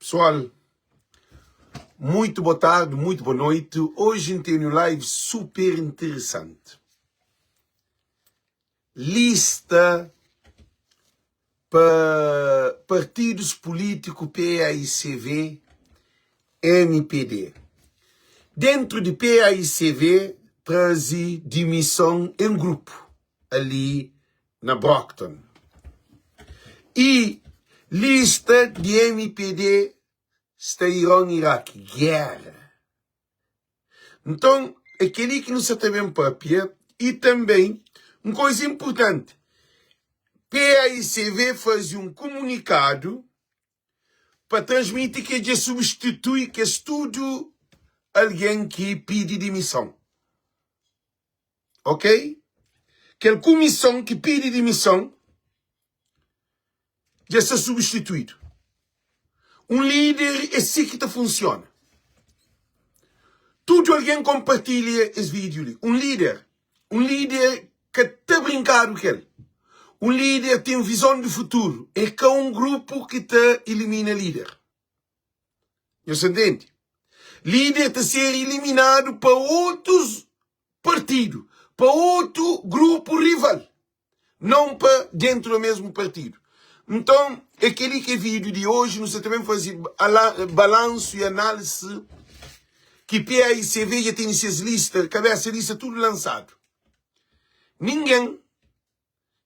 Pessoal, muito boa tarde, muito boa noite. Hoje tem um live super interessante. Lista pa partidos político PAICV, MPD. Dentro de PAICV traze dimissão em grupo ali na Brockton. I lista di MPD sta Iron Iraki, géra. Nton, é kel-li ki nu sa ta ben pâpia i tanbê un kuza inportanti, PAICV faze un kumunikadu pa transmiti ki dja substitui kes tudu algen ki pidi dimison. Ok? Kel kumison ki pidi dimison dja sta substituidu. Un líder é si ki ta funsiona. Tudu algen konpartilha es vídiu li. Un líder, un líder ka ta brinkadu ku el. Un líder ten vizon di futuru. É ka un grupu ki ta ilimina líder. Nhos ta ntende? Líder ta ser iliminadu pa otus partidu, pa otu grupu rival, não pa dentro do mesmo partido. Nton, é kel-li ki é vídeo di oji. Nu sta ta ben faze balansu i análise ki PAICV dja tene ses lista, kabesa lista tudu lansadu. Ningen,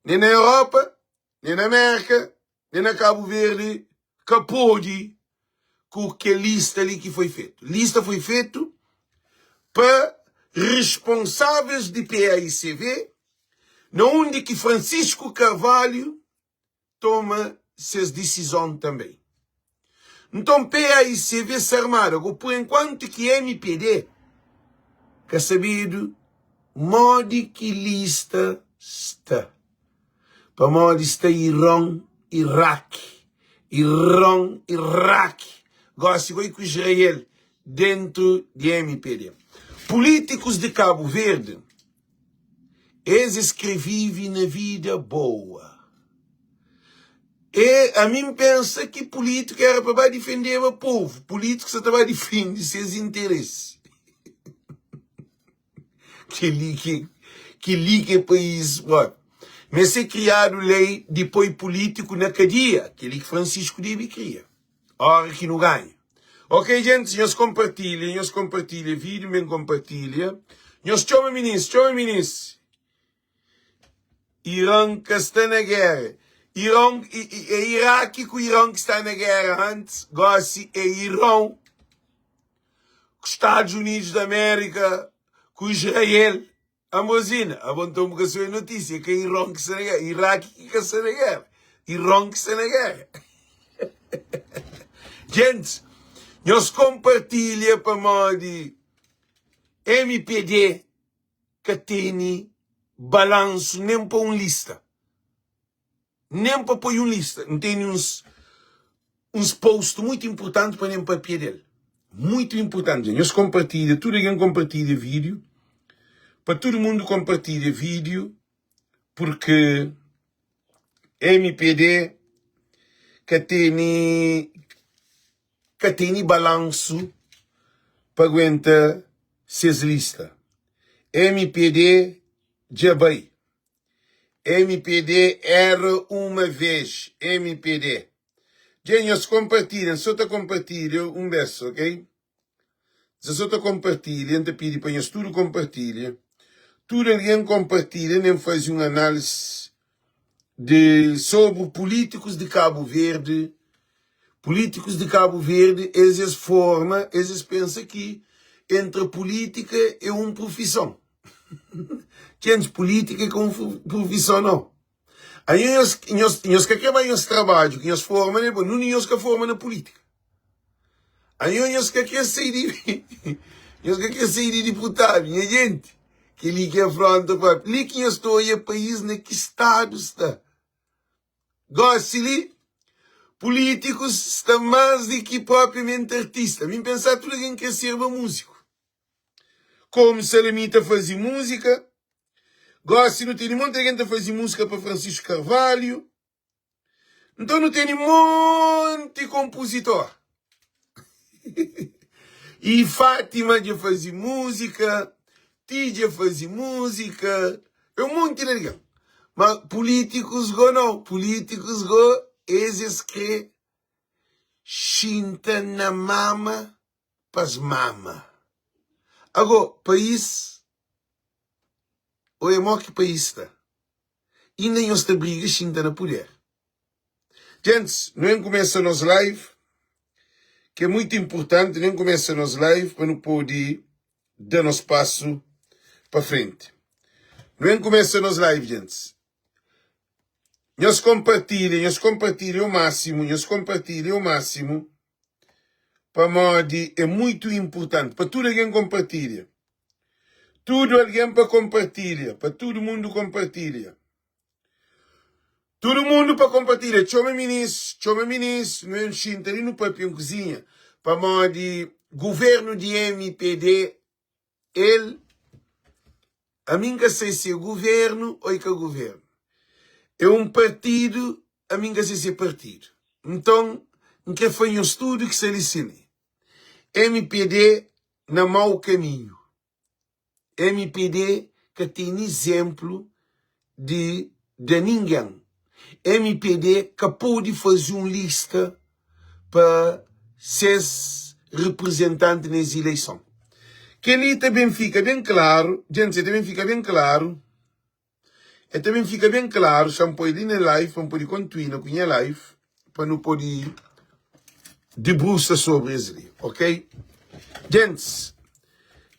nen na Europa, nen na Amérika, nen na Kabu Verdi ka pode ku kel lista li ki foi fetu. Lista foi fetu pa responsáveis di PAICV na undi ki Francisco Carvalho toma ses disizon tanbê. Nton PAICV sta armadu. Ago pur enkuantu ki MPD ka sabedu modi ki lista sta. Pamodi sta Iron, Iraki, Iron, Iraki, gosi goi ku Israel dentu di MPD. Pulítikus di Kabu Verdi, es es kre vive na vida boa. E ami N pensa ki pulítiku era pa ba difendeba povu, pulítiku sa ta ba difende ses interesi. Kel-li ki kel-li ki é país propi. Meste kriadu lei di poi pulítiku na kadia. Kel-li ki Francisco debe kria óra ki nu ganha. Ok gentis, nhos konpartilha, nhos konpartilha vídiu, ben konpartilha. Nhos txoma minis, txoma minis. Iran ka sta na géra. Iran, é Iraki ku Iran ki sta na géra antis, gósi é Iran ku Stadus Unidus di Amérika, ku Israel. Ambrosina, abo nton bu ka sabe notísia, é ka Iran ki sta na géra, Iraki ki ka sta na géra, Iran ki sta na géra. Gentis, nhos konpartilha pamodi MPD ka tene balansu nen pa un lista. Nen pa poi un lista. N tene uns uns post muitu inpurtanti pa nen papia del. Muitu inpurtanti. Nhos konpartilha, tudu algen konpartilha vídiu, pa tudu mundu konpartilha vídiu, purki MPD ka tene ka tene balansu pa aguenta ses lista. MPD dja bai. Mpd era uma vez mpd. Dja nhos konpartilha, N so ta konpartilha un bes, ok? N so ta konpartilha, N ta pidi pa nhos tudu konpartilha. Tudu algen konpartilha, N faze un análise di sobri pulítikus di Kabu Verdi. Pulítikus di Kabu Verdi, es es forma, es es pensa ki entra pulítika é un prufison. Txentis, pulítika é ka un prufison nau. Anho nhos, nhos, nhos ka kre ba nhos trabadju ki nhos forma nel, bo nunde nhos ka forma na pulítika. Anho nhos ka kre sai di nhos ka kre sai di diputadu, nha jenti. Kel-li ki é afronta propi. Li ki nhos ta oia país na ki stadu sta. Gosi li, pulítikus sta más di ki propriamenti artista. Mi N pensa tudu algen kre serba múziku. Komu Salemi ta faze múzika, gosi nu tene monti algen ta faze múzika pa Francisco Carvalho. Nton nu tene monti konpuzitor. I Fátima dja faze múzika, Ti dja faze múzika, é un monti di algen. Ma pulítikus go nau, pulítikus go es es kre xinta na mama pa-s mama. Ago, país, oia mo ki país sta, inda nhos ta briga xinta na puder. Gentis, nu ben kumesa nos live, ki é muitu inpurtanti, nu ben kumesa nos live pa nu pode da nos pasu pa frenti. Nu ben kumesa nos live, gentis. Nhos konpartilha, nhos konpartilha o másimu, nhos konpartilha o másimu, pamodi é muitu inpurtanti pa tudu algen konpartilha. Tudu algen pa konpartilha, pa tudu mundu konpartilha. Tudu mundu pa konpartilha. Txoma minis, txoma minis, nu ben xinta li nu papia un kuzinha, pamodi guvernu di MPD el ami N ka sai si é guvernu ô é ka guvernu. É un partidu, ami N ka sai si é partidu. Nton, N kre fla nhos tudu ki sta li si li, MPD na mau kaminhu. Mpd ka tene izénplu di da ningen. Mpd ka pode faze un lista pa ses reprizentanti na es ileison. Kel-li ta ben fika ben klaru, djentis, el ta ben fika ben klaru, el ta ben fika ben klaru, xa N poi li na live pa N pode kontuina ku nha live, pa nu pode debrusa sobri es li, ok? Djentis,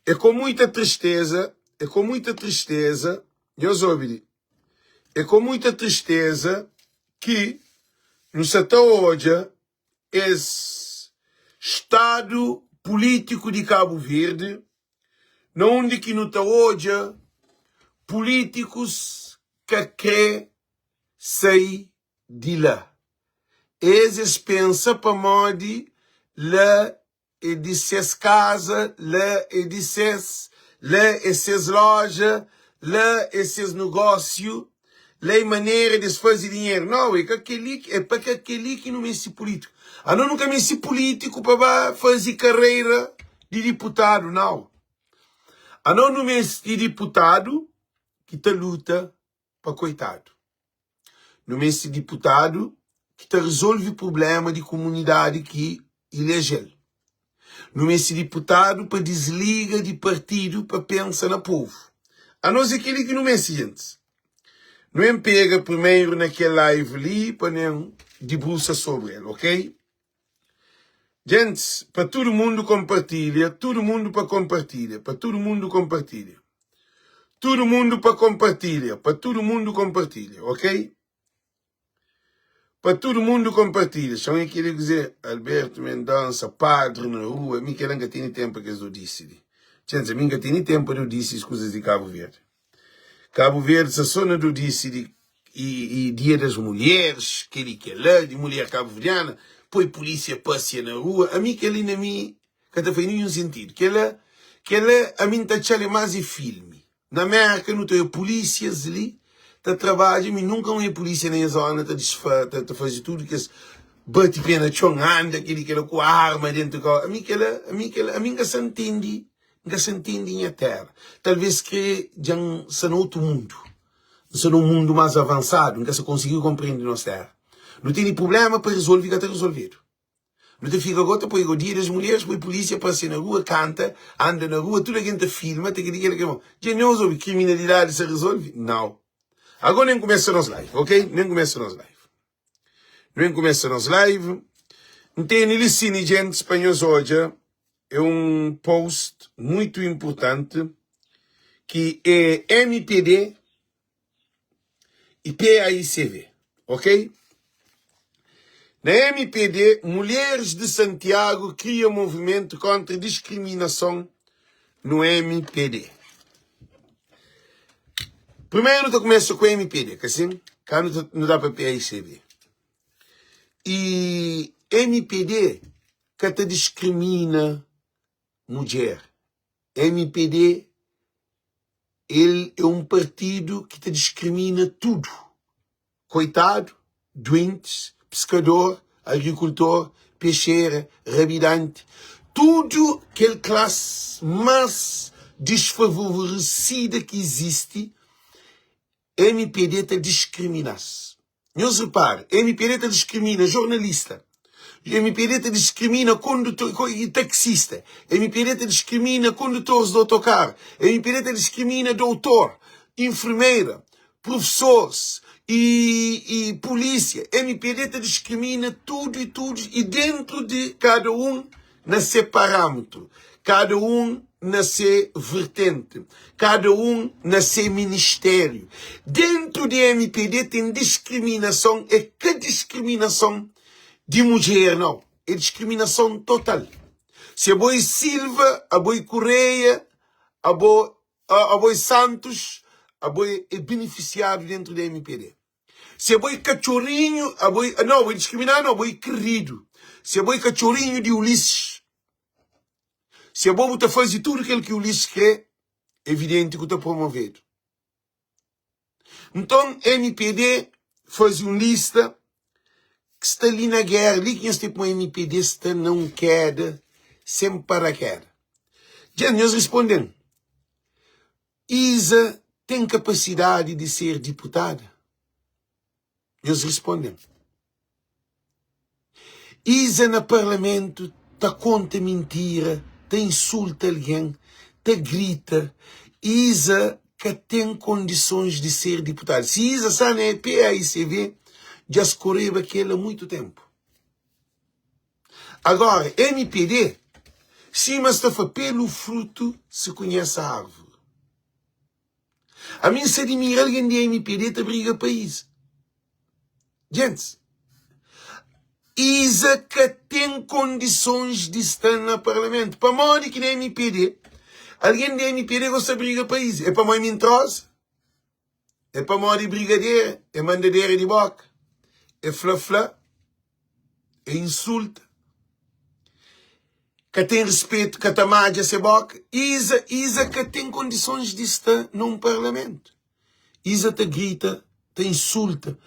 é ku muita tristeza, é ku muita tristeza, nhos obi li, é ku muita tristeza ki nu sa ta odja es stadu pulítiku di Kabu Verdi, na undi ki nu ta odja pulítikus ka kre sai di la. Es es pensa pamodi la é di ses kaza, la é di ses, la é ses loja, la é ses nogósiu, la é manera di es faze dinheru. Nau, é ka kel-li, é pa ka kel-li ki nu meste pulítiku. Anos nu ka meste pulítiku pa ba faze karera di diputadu, nau. Anos nu meste diputadu ki ta luta pa koitadu. Nu meste diputadu ki ta rezolve prubléma di kumunidadi ki ileje-l. Nu meste diputadu pa disliga di partidu pa pensa na povu. Anos é kel-li ki nu meste, gentis. Nu ben pega primeru na kel live li pa nu dibrusa sobri el, ok? Gentis, pa tudu mundu konpartilha, tudu mundu pa konpartilha, pa tudu mundu konpartilha. Tudu mundu pa konpartilha, pa tudu mundu konpartilha, ok? Pa tudu mundu konpartilha. Txon é keli kuzê? Alberto Mendonça, padre na rua. Mi kela nka tene tempo pa kes dodisi li. Gentis, ami nka tene tempo pa dodisi es kuzas di Cabo Verde. Cabo Verde sta só na dodisi di e, e dia das mulheres, keli kela, di mulher cabo-verdiana, poi polícia passeia na rua. Ami keli na mi ka ta faz nenhum sentido. Kela, kela ami nta txal é mais é filme. Na Merka nu ta oia polícias li ta trabadja, mi nunka n oia polícia na nha zona ta disfa, ta, ta faze tudo kes bate pé na txon, anda keli kela ku arma dentro kau. Ami kela, ami kela, ami nka sa ntende N ka sa ntende nha téra. Talvês kre dja N sta na otu mundu. N sta na un mundu más avansadu. N ka sa konsigi konprende nos téra. Nu tene prubléma pa rezolve ka ta rezolvedu. Nu ta fika go ta poi go dia das mulheres, poi pulísia pasia na rua, kanta, anda na rua, tudu algen ta filma, ta kel-li, kel-la, kel-la. Dja nhos obi kriminalidadi sa rezolve? Nau. Ago nen kumesa nos live, ok? Nen kumesa nos live. Nu ben kumesa nos live. N tene li sini djentis pa nhos odja. É un post muitu inpurtanti ki é MPD i PAICV, ok? Na MPD, Mulheres de Santiago kria movimentu kontra diskriminason no MPD. Primeru nu ta kumesa ku MPD, ka sin? Ka nu ta nu da pa PAICV. I MPD ka ta diskrimina mudjer. MPD el é un partidu ki ta diskrimina tudu. Koitadu, duentis, piskador. agrikultor, pexera, rabidanti, tudu kel klas más disfavoresida ki izisti, mpd ta diskrimina-s. Nhos repara, mpd ta diskrimina jornalista, mpd ta diskrimina kondutor i taksista, mpd ta diskrimina kondutoris di otokaru, mpd ta diskrimina doutor, infirmeira, prufesores i i pulísia. Mpd ta diskrimina tudu i tudu i dentru di kada un na se parâmetru, kada un na se vertenti, kada un na se ministériu. Dentru di mpd ten diskriminason, é ka diskriminason di mudjer nau, é diskriminason total. Si abo é Silva, abo é Correia, abo abo é Santos, abo é benefisiadu dentru di mpd. Si abo é katxorinhu, abo é, nau, abo é diskriminadu nau, abo é keridu. Si abo é katxorinhu di Ulisses, si abo bu ta faze tudu kel ki Ulisses kre, evidenti ku ta promovedu. Nton, mpd faze un lista ki sta li na géra, li ki nhos ten poi mpd sta na un keda sen parakeda. Dja nhos responde-m, Iza ten kapasidadi di ser diputada? Nhos responde-m. Iza na parlamentu ta konta mintira, ta insulta algen, ta grita. Iza ka ten kondisons di ser diputada. Si Iza sta na PAICV, dja skoreba kel a muitu tenpu. Agora, mpd, sima sta fla, pelu frutu se kunhese árvore. Ami N sa dimira algen di mpd ta briga pa Iza. Gentis, Iza ka ten kondisons di sta na parlamentu. Pamodi ki na mpd, algen di mpd gosta briga pa Iza? É pamodi mintroza? É pamodi brigadera, é mandadera di boka, é fla-fla, é insulta, ka ten respetu, ka ta madja se boka. Iza, Iza ka ten kondisons di sta na un parlamentu. Iza ta grita, ta insulta.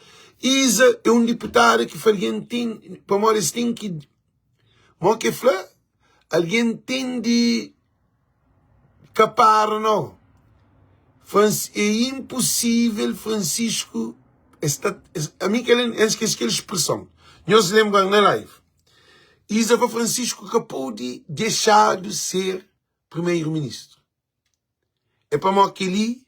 Iza é un diputada ki fla algen ten, pamodi es ten ki, mo ki fla? Algen ten di ka para nau. É inposível Francisco es ta ami kel N skese kel spreson nhos lenbra-m na live Iza fla Francisco ka pode dexadu ser primeiro ministro é pamodi kel-li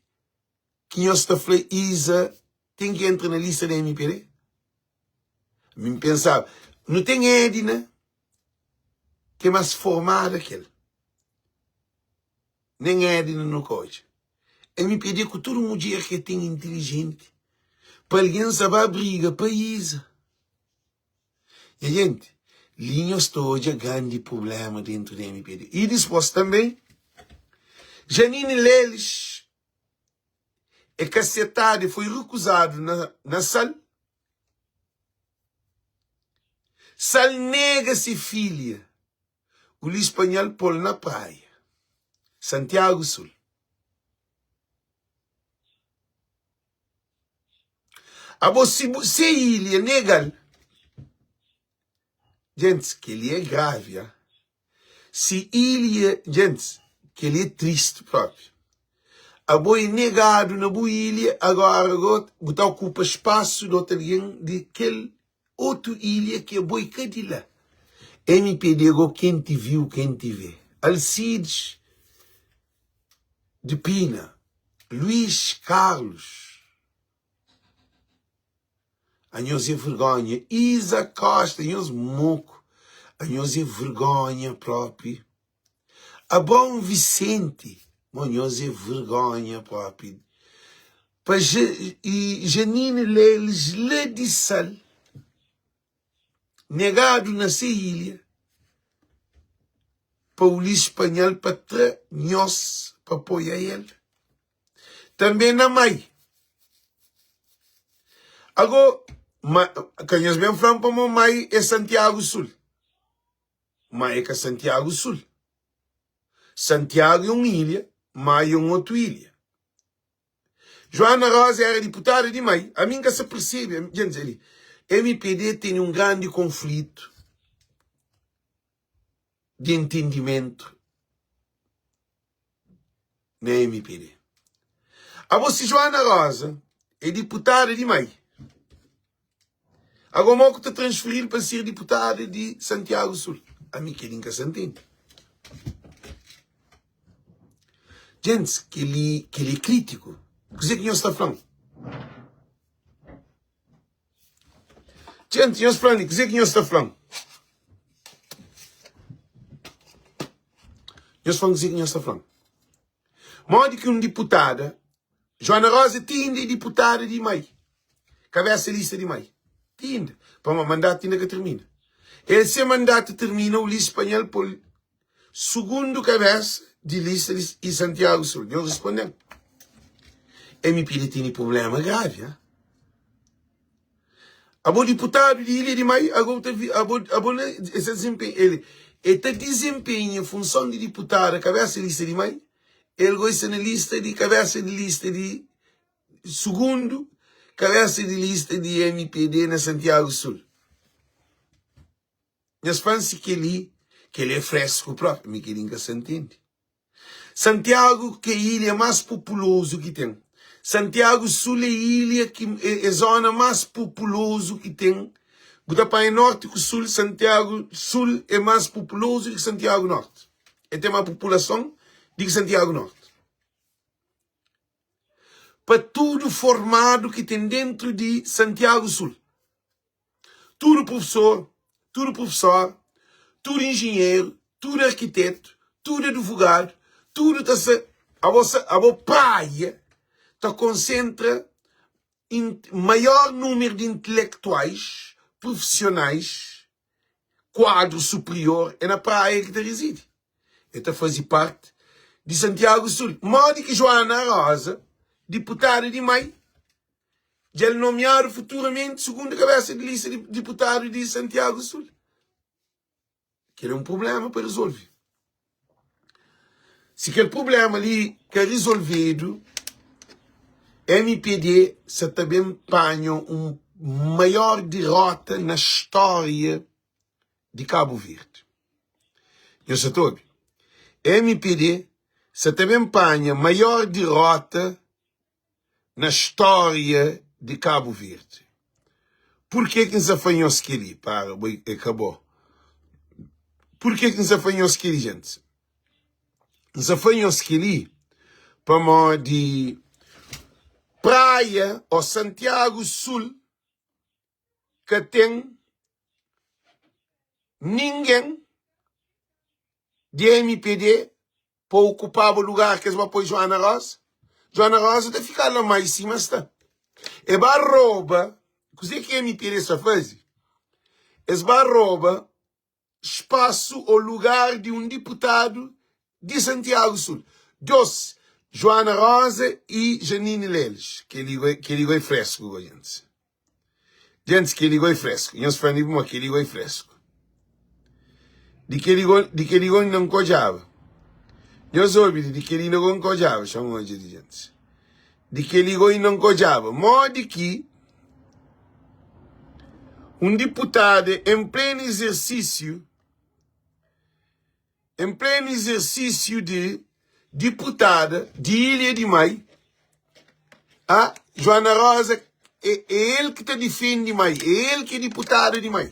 ki nhos ta fla Iza ten ki entra na lista di mpd ami N pensaba nu ten Edna ki é más formada ki el. Nen Edna nu ka odja. Mpd ku tudu mudjer ki el ten intilijenti pa algen sa ba briga pa Iza. Nha jenti, li nhos ta odja grandi prubléma dentu di mpd. I dispos tanbe, Janine Lelis é ka setadu, e foi rikuzadu na sal. Sal nega se filha, Ulis panha-l pô-l na praia, Santiagu Sul. Abo si bu se ilha nega-l, Gentis, kel-li é gravi, ah. Si ilha, gentis, kel-li é tristi propi. Abo é negadu na bu ilha, agora go bu ta okupa spasu di otu algen di kel otu ilha ki abo é ka di la. Mpd go ken ti viu ken ti ve. Alcides de Pina, Luís Carlos. Anhos é vergonha Isa Costa nhos moku anhos é vergonha propi Abraão Vicente mo nhos é vergonha propi pa Janine Leles la di Sal negadu na se ilha pa Ulisses panhal pa tra nhos pa poi a el. Tanbe na mai. Ago, ma, ka nhos ben fla-m pamo mai é Santiagu Sul. Ma é ka Santiagu Sul. Santiagu é un ilha, Mai é un otu ilha. Joana Rosa era diputada di Mai. Ami N ka sa persebe, dja N dze li. Mpd tene un grandi konflitu di entendimentu na mpd. Abo si Joana Rosa é diputada di mai, ago mo ku ta transferil pa ser diputada di Santiago Sul? Ami keli nka sa ntende. Gentis, keli keli é kritiku. Kuzê ki nhos ta fla-m? Gentis, nhos fla-m li, kuzê ki nhos ta fla-m? Nhos fla-m kuzê ki nhos ta fla-m. Modi ki un diputada, Joana Rosa ti inda é diputada di mai, kabesa lista di mai, ti inda, pamodi mandatu inda ka tirmina. El se mandatu tirmina, Ulisses panha-l pô-l sugundu kabesa di lista di Santiago Sul. Nhos responde-m. MP tene problema gravi, ha? Abo diputadu di Ilha di Mai, abo ta abo abo na e sa dizenpenha el e ta dizenpenha funson di diputadu kabesa di lista di Mai, el goi sta na lista di kabesa di lista di sugundu kabesa di lista di mpd na Santiago Sul. Nhas fã si keli keli é fresku propi mi keli nka sa ntende. Santiago ke ilha mas populozu ki ten. Santiago sul é ilha ki é zona mas populozu ki ten. Bu ta panha norti ku sul, Santiago sul é mas populozu di ki Santiago norti. É ten mas populason di ki Santiago norti. Pa tudu formadu ki ten dentru di Santiago sul. Tudu prufesor, tudu prufesor, tudu injinheru, tudu arkitetu, tudu advogadu, tudu ta sa, abo sa, abo praia ta konsentra in, maior numeru di intelektuais, prufesionais, kuadru superior é na praia ki ta rizidi. E ta faze parti di Santiago Sul. Modi ki Joana Rosa, diputada di Mai, Dja el nomiadu futuramenti sugundu kabesa di lista di diputadu di Santiago Sul. Kel é un prublema pa rizolve. Si kel prublema li ka rizolvedu, mpd sa ta ben panha un maior dirota na stória di Kabu Verdi. Nhos sa ta obi? Mpd sa ta ben panha maior dirota na stória di Kabu Verdi. Purkê ki N sa fla nhos kel-li? Para, bo é ka bo. Purkê ki N sa fla nhos kel-li, gentis? N sa fla nhos kel-li pamodi Praia ô Santiagu Sul ka ten ningen di mpd pa okupaba lugar ki es ba poi Joana Rosa. Joana Rosa ta fika la mai sima sta. E ba roba, kuzê ki mpd sta faze? Es ba roba spasu ô lugar di un diputadu di Santiago Sul. 2, Joana Rosa y Janine Leles. Kel-li goi fresku goi, gentis. Gentis, kel-li goi fresku. Nhos fla mi ma kel-li goi fresku. Di kel-li goi, di kel-li goi N ka odjaba. Nhos obi li, di kel-li inda goi N ka odjaba. Xa-m odja li, gentis. Di kel-li goi inda N ka odjaba. Modi ki un diputada en plenu izersísiu, en plenu izersísiu di diputada di Ilha di Mai, a Joana Rosa é, é el ki ta difende Mai, é el ki é diputada di Mai.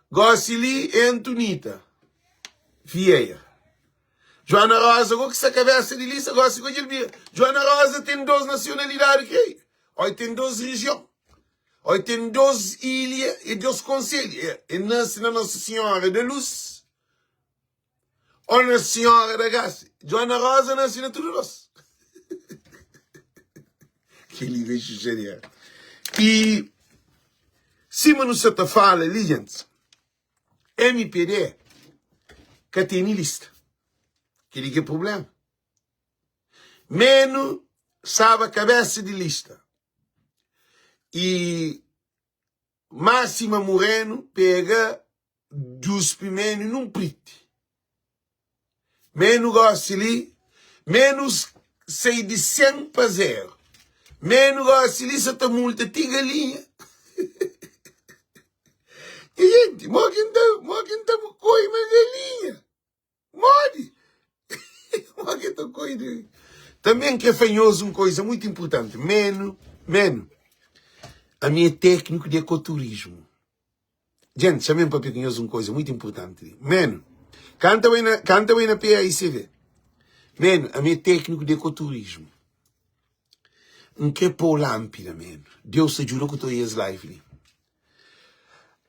Gósi li é Antonita Vieira. Joana Rosa go ki sta kabésa di lista, gósi go dja el bira. Joana Rosa ten dos nasionalidadi krê, ó el ten dos rijion. Ó el ten dos ilha e dos konselhu. El nase na Nosa Sinhora da Lus ó Nosa Sinhora da Grasa. Joana Rosa nase na tudu dos. Kel-li ben xuxaria. I sima nu sa ta fala li, gentis, mpd ka tene lista. Kel-li ki é prubléma. Menu staba kabésa di lista i Máxima Moreno pega duspi Menu nun priti. Menu gosi li, menus sai di 100 pa 0. Menu gosi li sa ta multa ti galinha. Nha jenti, mo ki N ta, mo ki N ta koima galinha? Modi? Mo ki ta koi di. Tanbe N kre fla nhos un koisa mutu inpurtanti. Menu, menu, ami é tékniku di ekoturismu. Jenti, xa-m ben papia ku nhos un koisa mutu inpurtanti li. Menu, kanta bai na, kanta bai na PAICV. Menu, ami é tékniku di ekoturismu. N kre pô-u lánpida, menu. Deus ta djuda ku ta oia es live li.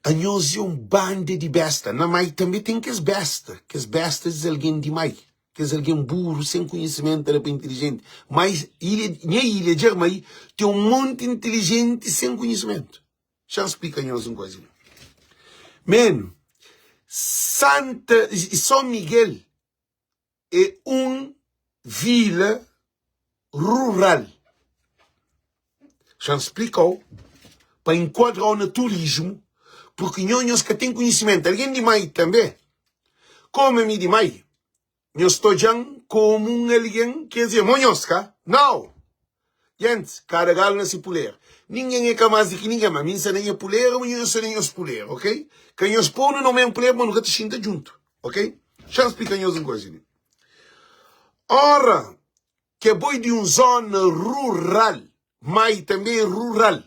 Anhos é un banda di besta. Na mai tanbe ten kes besta, kes besta des algen di mai, kes algen buru, sen konhisimentu, ta da pa intilijenti. Mai, ilha, nha ilha Djarmai ten un monti intilijenti sen konhisimentu. Xa-m splika nhos un koza li. Menu, Santa, Son Miguel é un vila rural. Xa-m splika-u pa enkuadra-u na turismu, purki nho nhos ka ten konhisimentu. Algen di mai tanbe, komu ami di mai, nhos ta odja-m komu un algen, ker dizer, mo nhos ka? Nau! Gentis, kada galu na si pulera. Ningen é ka más di ki ningen, ma mi N sta na nha pulera, ma nhos sta na nhos pulera, ok? Ka nhos pô-nu na mésmu pulera, ma nu ka ta xinta djuntu, ok? Xa-m splika nhos un kuza li. Óra ki abo é di un zóna rural, má i tanbê é rural,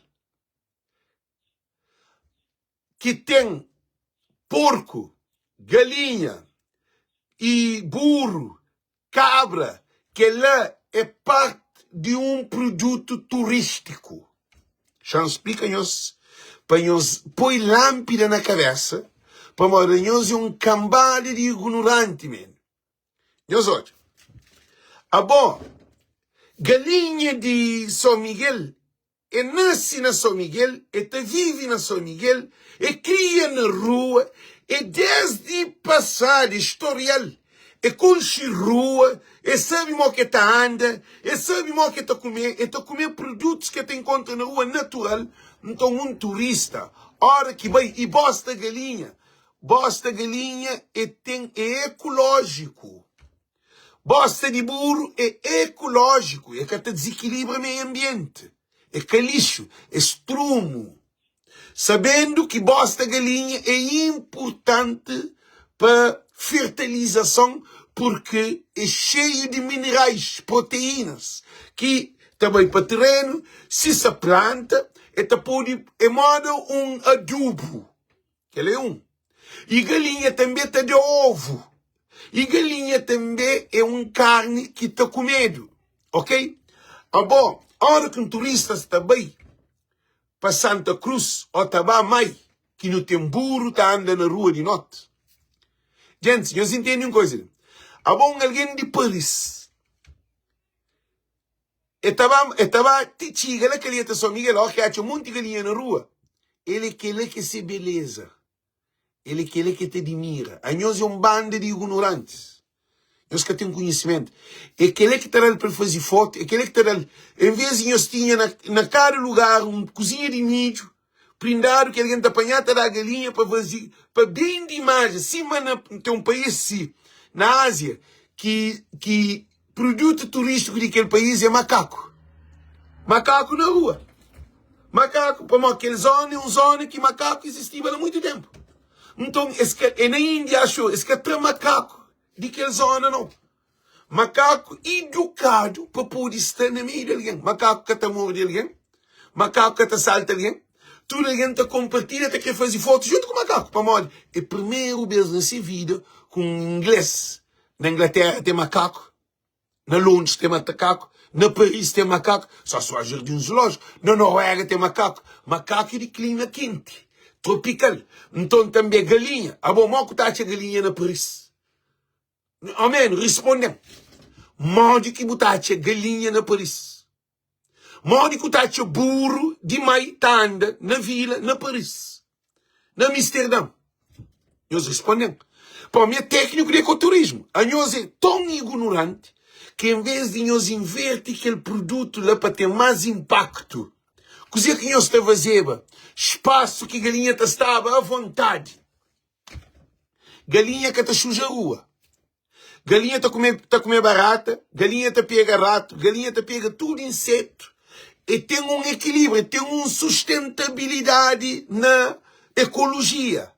ki ten porku, galinha i buru, kabra, kel-la é parti di un produtu turístiku. Xa-m splika nhos pa nhos poi lánpida na kabésa, pamodi anhos é un kanbada di ignoranti menu. Nhos odja, abo, galinha di Son Miguel E nase na São Miguel, e ta vive na São Miguel, e kria na rua, e desdi pasadu, e storial, e konxe rua, e sabe mo ke ta anda, e sabe mo ke ta kume, e ta kume produtus ke ta enkontra na rua natural. Nton un turista, ora ki bai i bosta galinha, bosta galinha e ten e ekulójiku. Bosta di buru é ekulójiku, e ka ta dizikilibra meiu anbienti, é ka lixu, é strumu. Sabendu ki bosta galinha é inpurtanti pa fertilizason purki é xeiu di minerais, proteinas ki ta bai pa terenu, si sa planta e ta pode, é moda un adubu. Kel é un. I galinha tanbê ta da ovu. I galinha tanbê é un karni ki ta kumedu. Ok? Abo, óra ki un turista sta bai pa Santa Cruz ô ta ba Mai, ki nu ten buru ta anda na rua di noti. Gentis, nhos intende un koza li. Abo, un algen di Paris, E ta ba, e ta ba ti txiga la kel-li, e ta São Miguel, óki atxa un monti galinha na rua, el é kel-la ki é se beleza, el é kel-la ki e ta dimira. Anhos é un banda di ignorantis, nhos ka ten konhisimentu. É kel-la ki ta da-l pa el faze fotu, é kel-la ki ta da-l, en vês di nhos tinha na, na kada lugar un kuzinha di midju, prindadu ki algen ta panha ta da galinha pa faze, pa bende imajen, sima na, ten un país si, na Ázia, ki, ki Produtu turístiku di kel país é makaku. Makaku na rua. Makaku, pamodi kel zona é un zona ki makaku izistiba la muitu ténpu. Nton, es ka, é na Índia, axu, es ka tra makaku di kel zona nau. Makaku idukadu pa pode sta na meiu di algen. Makaku ka ta morde algen, makaku ka ta salta algen. Tudu algen ta konpartilha, ta kre faze fotu djuntu ku makaku, pamodi é primeru bês na se vida ku un inglês Na Inglaterra tem makaku, na Londres tem makaku, na Paris tem makaku, só se for jardim zoológico, na Noruega tem makaku. Makaku é di klima kenti, tropikal. Nton tanbe galinha, abo mo ku ta atxa galinha na Paris? Ao menu, risponde-m, modi ki bu ta atxa galinha na Paris? Modi ku ta atxa buru di mai ta anda na vila na Paris, na Amsterdã? Nhos responde-m. Pô, mi é tékniku di ekoturismu. Anhos é ton ignoranti ki en vês di nhos inverti kel produtu la pa ten más inpaktu, kuzê ki nhos ta fazeba? Spasu ki galinha ta staba avontadi. Galinha ka ta suja rua. Galinha ta kume, ta kume barata, galinha ta pega ratu, galinha ta pega tudu insetu. E ten un ekilíbriu, e ten un sustentabilidadi na ekolojia.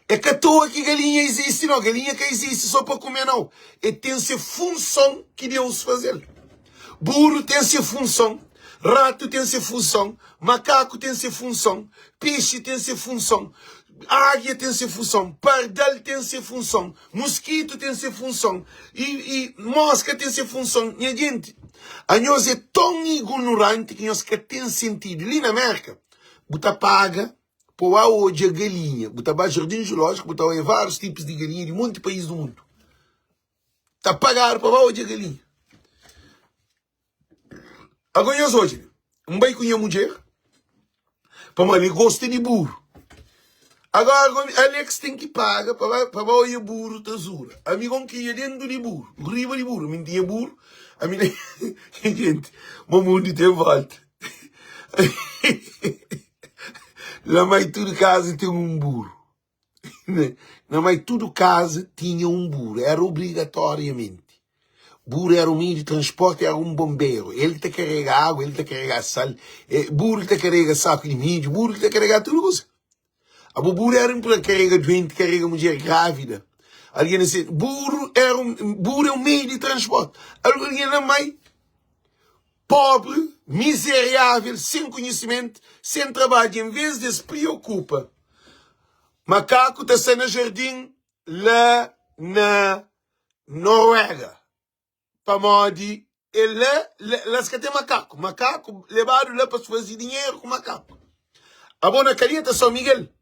É ka toa ki galinha izisti nau, galinha ka izisti so pa kume nau, e ten se funson ki Deus fazel. Buru ten se funson, ratu ten se funson, makaku ten se funson, pexi ten se funson, águia ten se funson, pardal ten se funson, muskitu ten se funson, i, i moska ten se funson. Nha jenti, anhos é ton ignoranti ki nhos ka ten sentidu. Li na Merka, bu ta paga Pa bu ba odja galinha, bu ta ba jardin zoológico, bu ta odja vários tipos di galinha di monti país do mundo. Ta pagadu pa ba odja galinha. Agora nhos odja, N bai ku nha mudjer, pamodi el gosta di buru. Agora Alex ten ki paga pa ba, pa ba odja buru ta zura. Ami gon kria dentu di buru, riba di buru. Mi N tinha buru, ami Gente, mo mundu ten volta. Na mai tudu kaza ten un buru. Na mai tudu kaza tinha un buru, era obrigatoriamenti. Buru era un meiu di transporti, era un bonberu. El ki ta karega agu, el ki ta karega sal, buru ki ta karega saku di midju, buru ki ta karega tudu kuza. Abo buru era un karega duenti, karega mudjer grávida. Algen na se, buru era un, buru é un meiu di transporti. Algen na mai Pobri, mizeriável, sen konhisimentu, sen trabadju, envês di es priokupa, makaku ta sta na jardin la na Noruega, pamodi é la, la es ka ten makaku, makaku lebadu la pa es faze dinheru ku makaku. Abo na Calheta, São Miguel,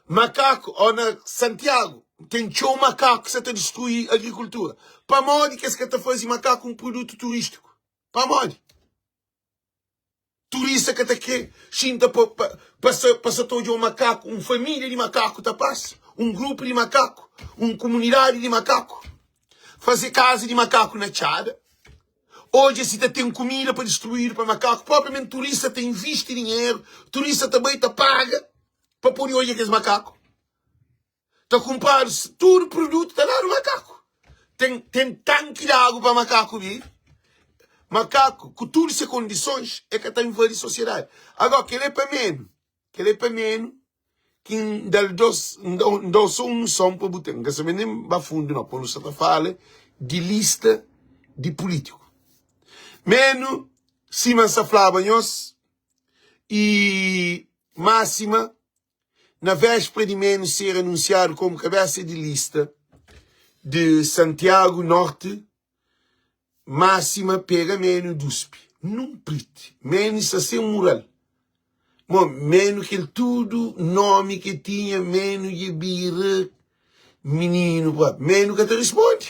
makaku, ô na Santiagu, ten txeu makaku ki sa ta distrui agrikultura. Pamodi ki es ka ta faze makaku un produtu turístiku? Pamodi? Turista ka ta kre xinta pa, pa, pa sa, pa sa ta odja un makaku, un família di makaku ta pasa, un grupu di makaku, un kumunidadi di makaku. Faze kaza di makaku na txada, odja si ta ten kumida pa distribuídu pa makaku. Propriamenti turista ta invisti dinheru, turista ta bai ta paga pa pode odja kes makaku. Ta kunpradu tudu produtu ta dadu makaku. Ten, ten tanki di agu pa makaku bibi. Makaku, ku tudu se kondisons, e ka ta invadi sosiedadi. Agora, kel é pa menu, kel é pa menu ki N da-l dos, N da-u so un noson pa bu ten. N ka sabe nen ba fundu no, pa nu sa ta fala di lista di pulítiku. Menu, sima N sa flaba nhos, i máxima Na véspera di Meno ser anunsiadu komu kabésa di lista di Santiagu Norti, Máxima pega Meno duspi nun priti. Meno sta sen mural. Mo, Meno kel tudu nomi ke tinha, Meno dja bira mininu propi. Meno ka ta risponde.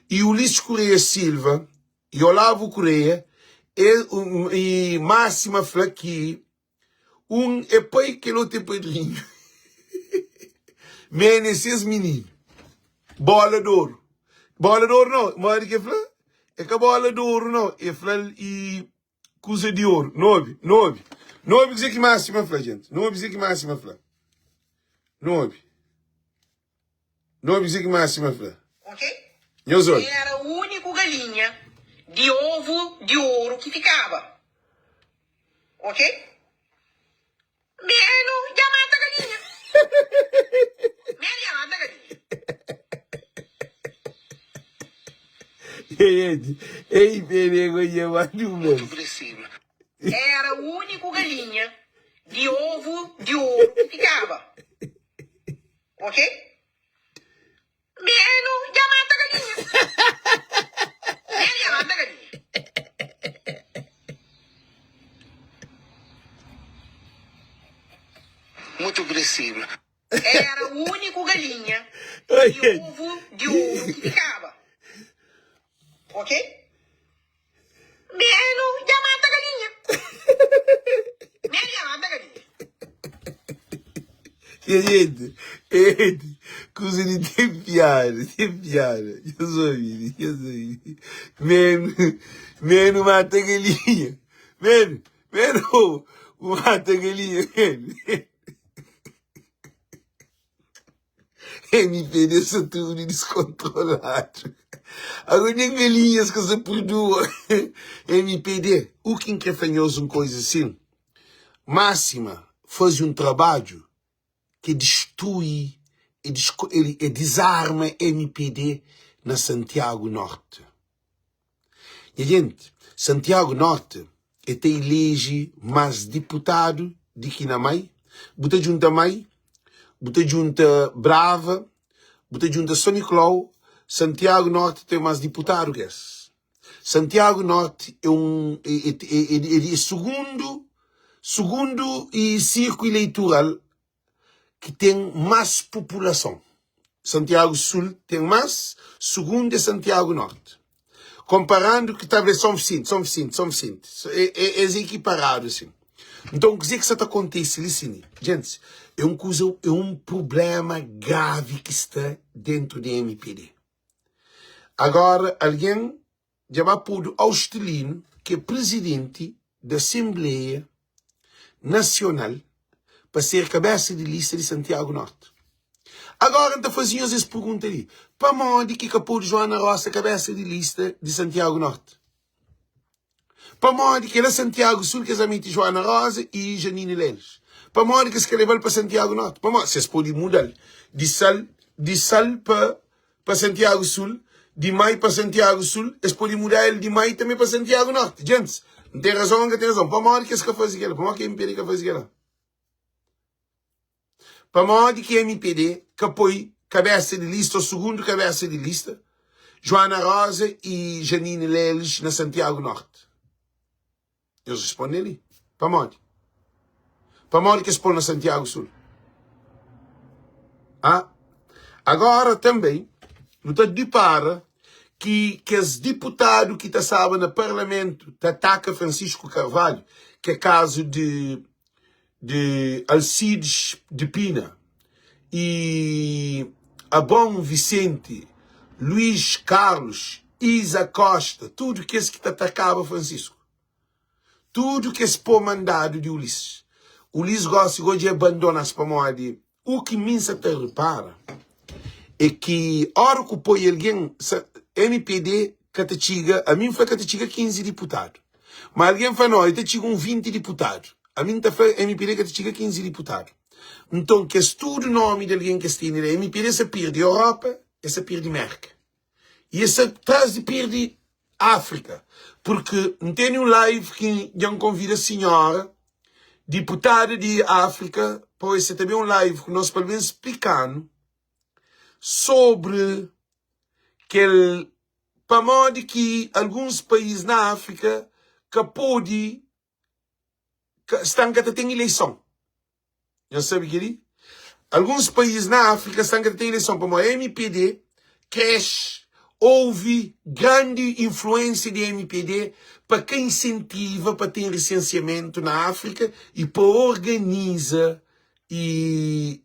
I Ulisses Correia Silva i Olavo Correia e, i Máxima fla ki Un é pai, kel otu é padrinhu. Mene é ses mininu. Bola di oru. Bola di oru nau, modi ki el fla? É ka bola di oru nau, el fla-l i kuza di oru. Nu obi, nu obi. Nu obi kuzê ki Máxima fla, jenti. Nu obi kuzê ki Máxima fla. Nu obi. Nu obi kuzê ki Máxima fla. Ok? Nhos obi. Éra úniku galinha di ovu di oru ki fikaba. Ok? Menu dja mata galinha. Menu dja mata galinha. Ei, pega dja mata un bes. Éra úniku galinha di ovu di oru ki fikaba. Ok? Menu dja mata galinha. Menu dja mata galinha. Mutu agresiva. Era úniku galinha di ovu di oru ki fikaba. Ok? Menu dja mata galinha. Menu dja mata galinha. Gente, gente, kuza di ten piada, ten piada. Nhos obi, nhos obi. Menu, menu mata galinha. Menu, menu, mata galinha, menu. MPD sta tudu diskontroladu. Ago nen galinhas ka sa purdua MPD. U ki N kre fla nhos un koiza sin, Máxima faze un trabadju ki distrui e dizarma MPD na Santiago Norte. Nha jenti, Santiago Norte e ta ileji mas diputadu di ki na Mai. Bu ta djunta Mai, bu ta djunta Brava, bu ta djunta Son Nicolau, Santiago Norte ten mas diputadu ki es. Santiago Norte é un é, é, é, é sugundu sugundu e sirku ileitural ki ten más populason. Santiago Sul ten más, sugundu é Santiago Norte. Konparandu ki talvês São Vicente, São Vicente, São Vicente, é, é, es é ekiparadu asin. Nton, kuzê ki sa ta kontise li sin? Gentis, é un kuza, é un prubléma gravi ki sta dentu di MPD. Agora, algen dja ba podu Austelino, ki é prizidenti di Asenbleia Nasional, pa ser kabésa di lista di Santiago Norte. Agora N ta faze nhos es pergunta li, pamodi ki ka podu Joana Rosa kabésa di lista di Santiago Norte? Pamodi ki el é Santiago Sul ki es amiti Joana Rosa y Janine Leles? Pamodi ki es ka leba-l pa Santiago Norte? Pamodi si es pode muda-l di Sal di Sal pa pa Santiago Sul, di Mai pa Santiago Sul, es pode muda-l di Mai tanbe pa Santiago Norte. Djentis, N ten razon ô N ka ten razon? Pamodi ki es ka faze kel-la? Pamodi ki MPD ka faze kel-la? Pamodi ki mpd ka poi kabesa di lista ou sugundu kabesa di lista Joana Rosa y Janine Leles na Santiago Norte? Nhos responde li. Pamodi? Pamodi ki es pol na Santiago Sul? Ah, agora tanbê nu ta dipara ki kes diputadu ki ta staba na parlamentu ta ataka Francisco Carvalho, ki é kazu di di Alcides de Pina y Abraão Vicente, Luís Carlos, Isa Costa, tudu kes ki ta atakaba Francisco. Tudu kes pô mandadu di Ulisses. Ulisses gosi go dja abandona-s pamodi u ki mi N sa ta repara é ki ora ku poi algen sa mpd ka ta txiga, ami N fla ka ta txiga 15 diputadu. Ma algen fla, no, el ta txiga un 20 diputadu. Ami N ta fla, mpd ka ta txiga 15 diputadu. Nton, kes tudu nomi di algen ki es tene la, mpd sa pirdi Europa, es sa pirdi Merka. Y es sa tras di pirdi Afrika. Purki N tene un live ki dja N konvida sinhora, diputada di Afrika, pa es ta ben un live ku nos pa el ben splika-nu sobri kel Pamodi ki alguns país na Áfrika ka pode ka sta ka ta ten ileison? Nhos sabe kel-li? Alguns país na Áfrika sta ka ta ten ileison pamodi MPD kresce, houve grandi influênsia di MPD pa ka insentiva pa ten resensiamentu na Áfrika i pa organiza i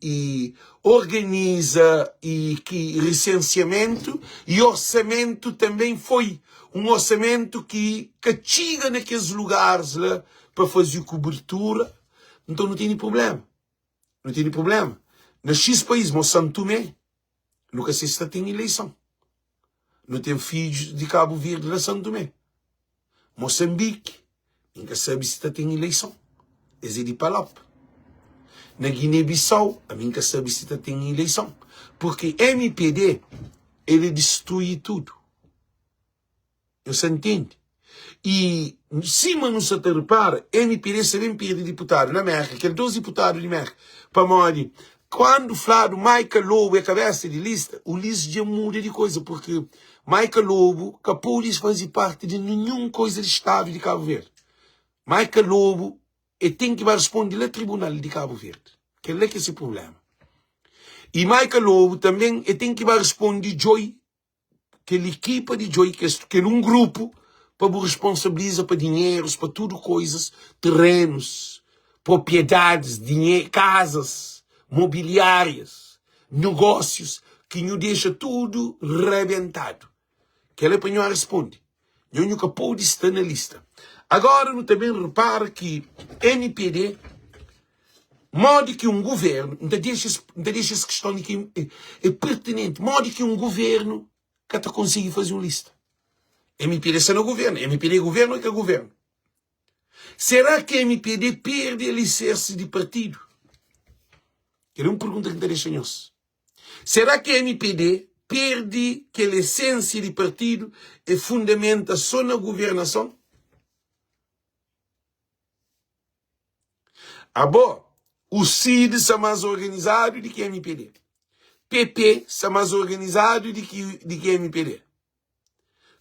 i organiza i ki risensiamentu i orsamentu tanben foi un orsamentu ki ka txiga na kes lugaris la pa faze kubertura nton nu tene prublema nu tene prublema na xis país mo Santumé Nu ka se si ta ten ileison. Nu ten fidjus di Kabu Verdi la San Tumé, Mosanbiki, N ka sabe si ta ten ileison. Es é di Palop. Na Guiné-Bissau, ami N ka sabe si ta ten ileison. Purki mpd, el distrui tudu. Nhos sa ntende? I sima nu sa ta ripara, mpd sa ben perde diputadu na Merka, kel 2 diputadu di Merka, pamodi kuandu fladu Michael Lobo é kabesa di lista, Ulisses dja muda di koisa, purki Michael Lobo ka pode faze parti di ninhun koisa di stadu di Kabu Verdi. Michael Lobo e ten ki ba risponde la tribunal di Kabu Verdi. Kel la ki é se prublema. I Michael Lobo tanben e ten ki ba risponde Joy kel ekipa di djoi kes kel un grupu pa bu responsabiliza pa dinherus pa tudu koizas terenus propriedadis dinhe kazas mobiliarias negosius ki nhu dexa tudu rabentadu kel é pa nhu responde nhu nhu ka pode sta na lista agora nu ta ben repara ki mpd. Modi ki un governu, N ta dexa es, N ta dexa es kiston li ki é pertinenti, modi ki un governu ka ta konsigi faze un lista? MPD sta na governu, MPD é governu ou é ka governu? Será ki MPD perde alisersi di partidu? Kel é un pergunta ki N ta dexa nhos. Será ki MPD perde kel esensia di partidu e fundamenta so na governason? Abo, o CID sa mas organizadu di ki MPD. PP sa mas organizadu di ki di ki MPD.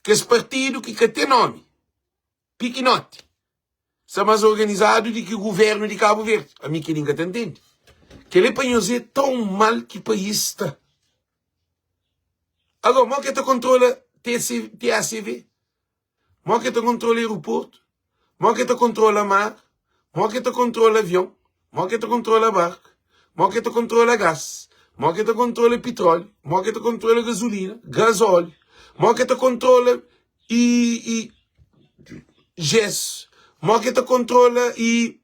Kes partidu ki ka ten nomi, pikinoti, sa mas organizadu di ki guvernu di Kabu Verdi. Ami kel-li N ka ta ntende. Kel-li pa nhos é tãu mal ki país sta. Agora, mo ke ta kontrola TC, TACV? Mo ke ta kontrola aeroportu? Mo ke ta kontrola mar? Mo ke ta kontrola avion? Mo ke ta kontrola barku? Mo ke ta kontrola gas? Mo ke ta kontrola pitróliu? Mo ke ta kontrola gazulina, gazóliu? Mo ke ta kontrola i, i jesu? Mo ke ta kontrola i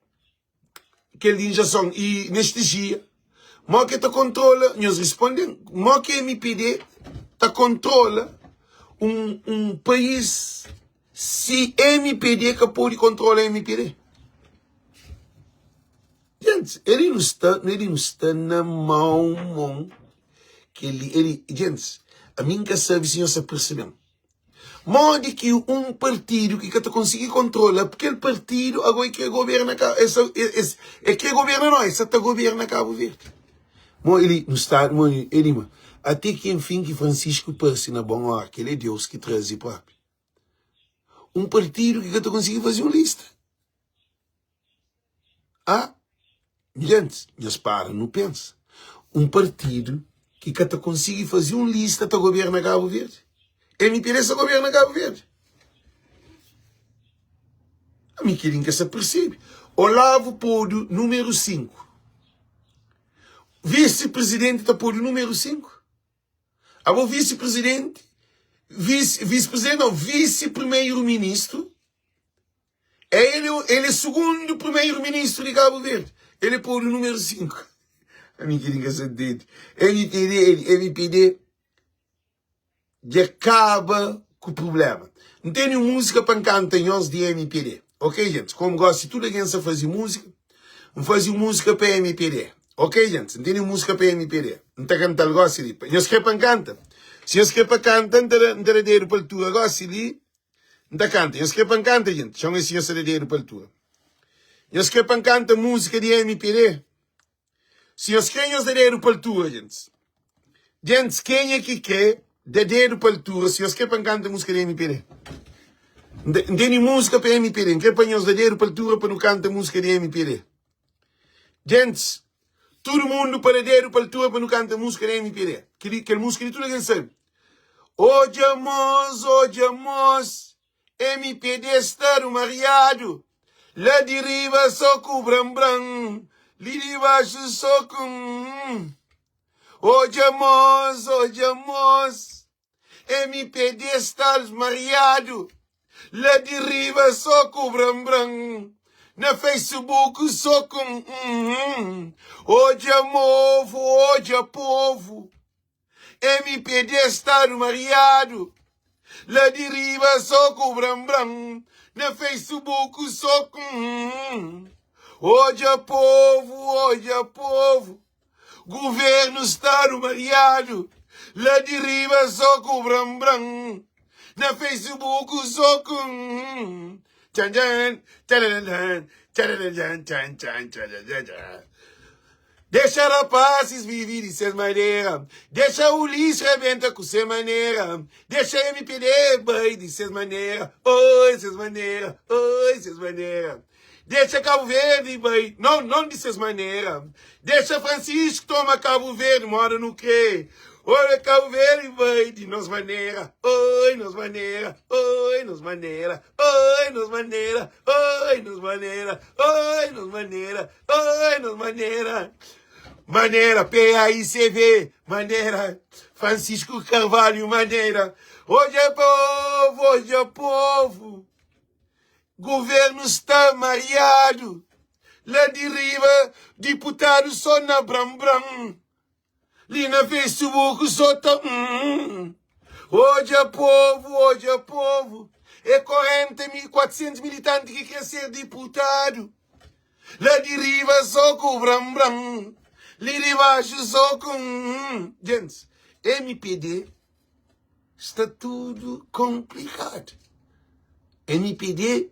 kel di injeson i nestejia? Mo ke ta kontrola? Nhos risponde-m. Mo ke MPD ta kontrola un, un país si MPD ka pode kontrola MPD? Gentis, eli nu sta, eli nu sta na mau mon. Keli, eli, gentis, ami N ka sabe si nhos ta persebe-m. Modi ki un partidu ki ka ta konsigi kontrola kel partidu ago e kre goberna Ka es es e kre goberna no e sa ta goberna Kabu Verdi. Mo eli nu sta mo eli ma ate ki enfin ki Francisco parse na bon ora kel é Deus ki traze propi. Un partidu ki ka ta konsigi faze un lista. Ah, gentis, nhos para nu pensa. Un partidu ki ka ta konsigi faze un lista ta goberna Kabu Verdi? MPD sa goberna Kabu Verdi? Ami kel-li N ka sa persebe. Olavo podu numeru 5. Visi prezidenti ta podu numeru 5? Abo visi prezidenti, visi, visi prezidenti não, visi primeiro ministro É ele, ele é segundo primeiro ministro de Cabo Verde. Ele pôr o número 5. A mim que ninguém se entende. MPD, ele, MPD dja acaba com o problema. Não tem nenhuma música para cantar nós de MPD. Ok, gente? Como gosto de tudo alguém só fazer música, não fazer música para MPD. Ok, gente? Não tem nenhuma música para MPD. Não tá cantando gosto ali. Nós quer para canta. Se nós quer para canta, não tá não tá dedo para altura. Gosto ali. N ta kanta. Nhos kre pa N kanta, jenti? Txon é si nhos ta da dedu pa altura. Nhos kre pa N kanta múzika di MPD? Si nhos kre, nhos da dedu pa altura, jentis. Jentis, kenha ki kre da dedu pa altura si nhos kre pa N kanta múzika di MPD? N tene múzika pa MPD. N kre pa nhos da dedu pa altura pa nu kanta múzika di MPD. Jentis, tudu mundu pa da dedu pa altura pa nu kanta múzika di MPD. Kel múzika li tudu algen sabe. Odja mos, odja mos, MPD sta rumariadu La di riba so ku bran-bran, li di baxu so ku hum Odja mos, odja mos, MPD sta mariadu La di riba so ku bran-bran, na Facebook so ku hum Odja movu, odja povu MPD stadu mariadu La di riba so ku bran-bran Na Facebook so ku hum Odja povu, odja povu Guvernu stadu mariadu La di riba so ku bran-bran Na Facebook so ku hum Tchan tchan, tcharararán, tcharararán, tchan tchan tcharararán Dexa rapazis vivi di ses manera Dexa Ulis rebenta ku se manera Dexa MPD bai di ses manera Oi, ses manera, oi, ses manera Dexa Kabu Verdi bai, non, non di ses manera Dexa Francisco toma Kabu Verdi moda nu kre Oi, Kabu Verdi bai di nos manera Oi, nos manera, oi, nos manera Oi, nos manera, oi, nos manera Oi, nos manera Oi, nos manera Manera, P-A-I-C-V Manera, Francisco Carvalho Manera Odja povo, odja povo Governo sta mariadu. La di riba diputadu so na bran bran Li na Facebook so ta hum Odja povu, odja povu É 40 mil, 400 militanti ki kre ser diputadu La di riba so ku bran bran Li di baxu so ku hum Gentis, mpd Sta tudu konplikadu. Mpd,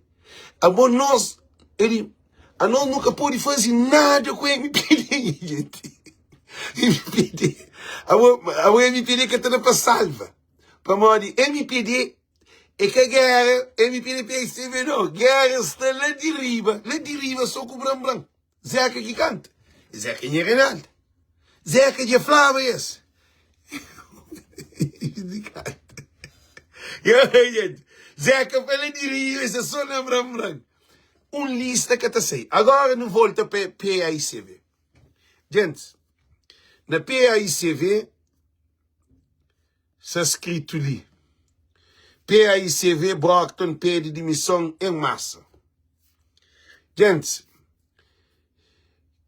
abo nos, ele, anos nu ka pode faze nada ku mpd, nha gente. Mpd, abo, abo mpd ka ta da pa salva. Pamodi mpd é ka géra mpd PSDB não. Géra sta la di riba, la di riba so ku bran bran. Zeka ki kanta. Zeka nha Reinaldo. Zeka dja flaba es. Zeka fala di Rio, es é só na bran bran. Un lista ka ta sai. Agora nu volta pa PAICV. Gente, na PAICV sta skritu li. PAICV Brockton pede dimison en massa. Gente,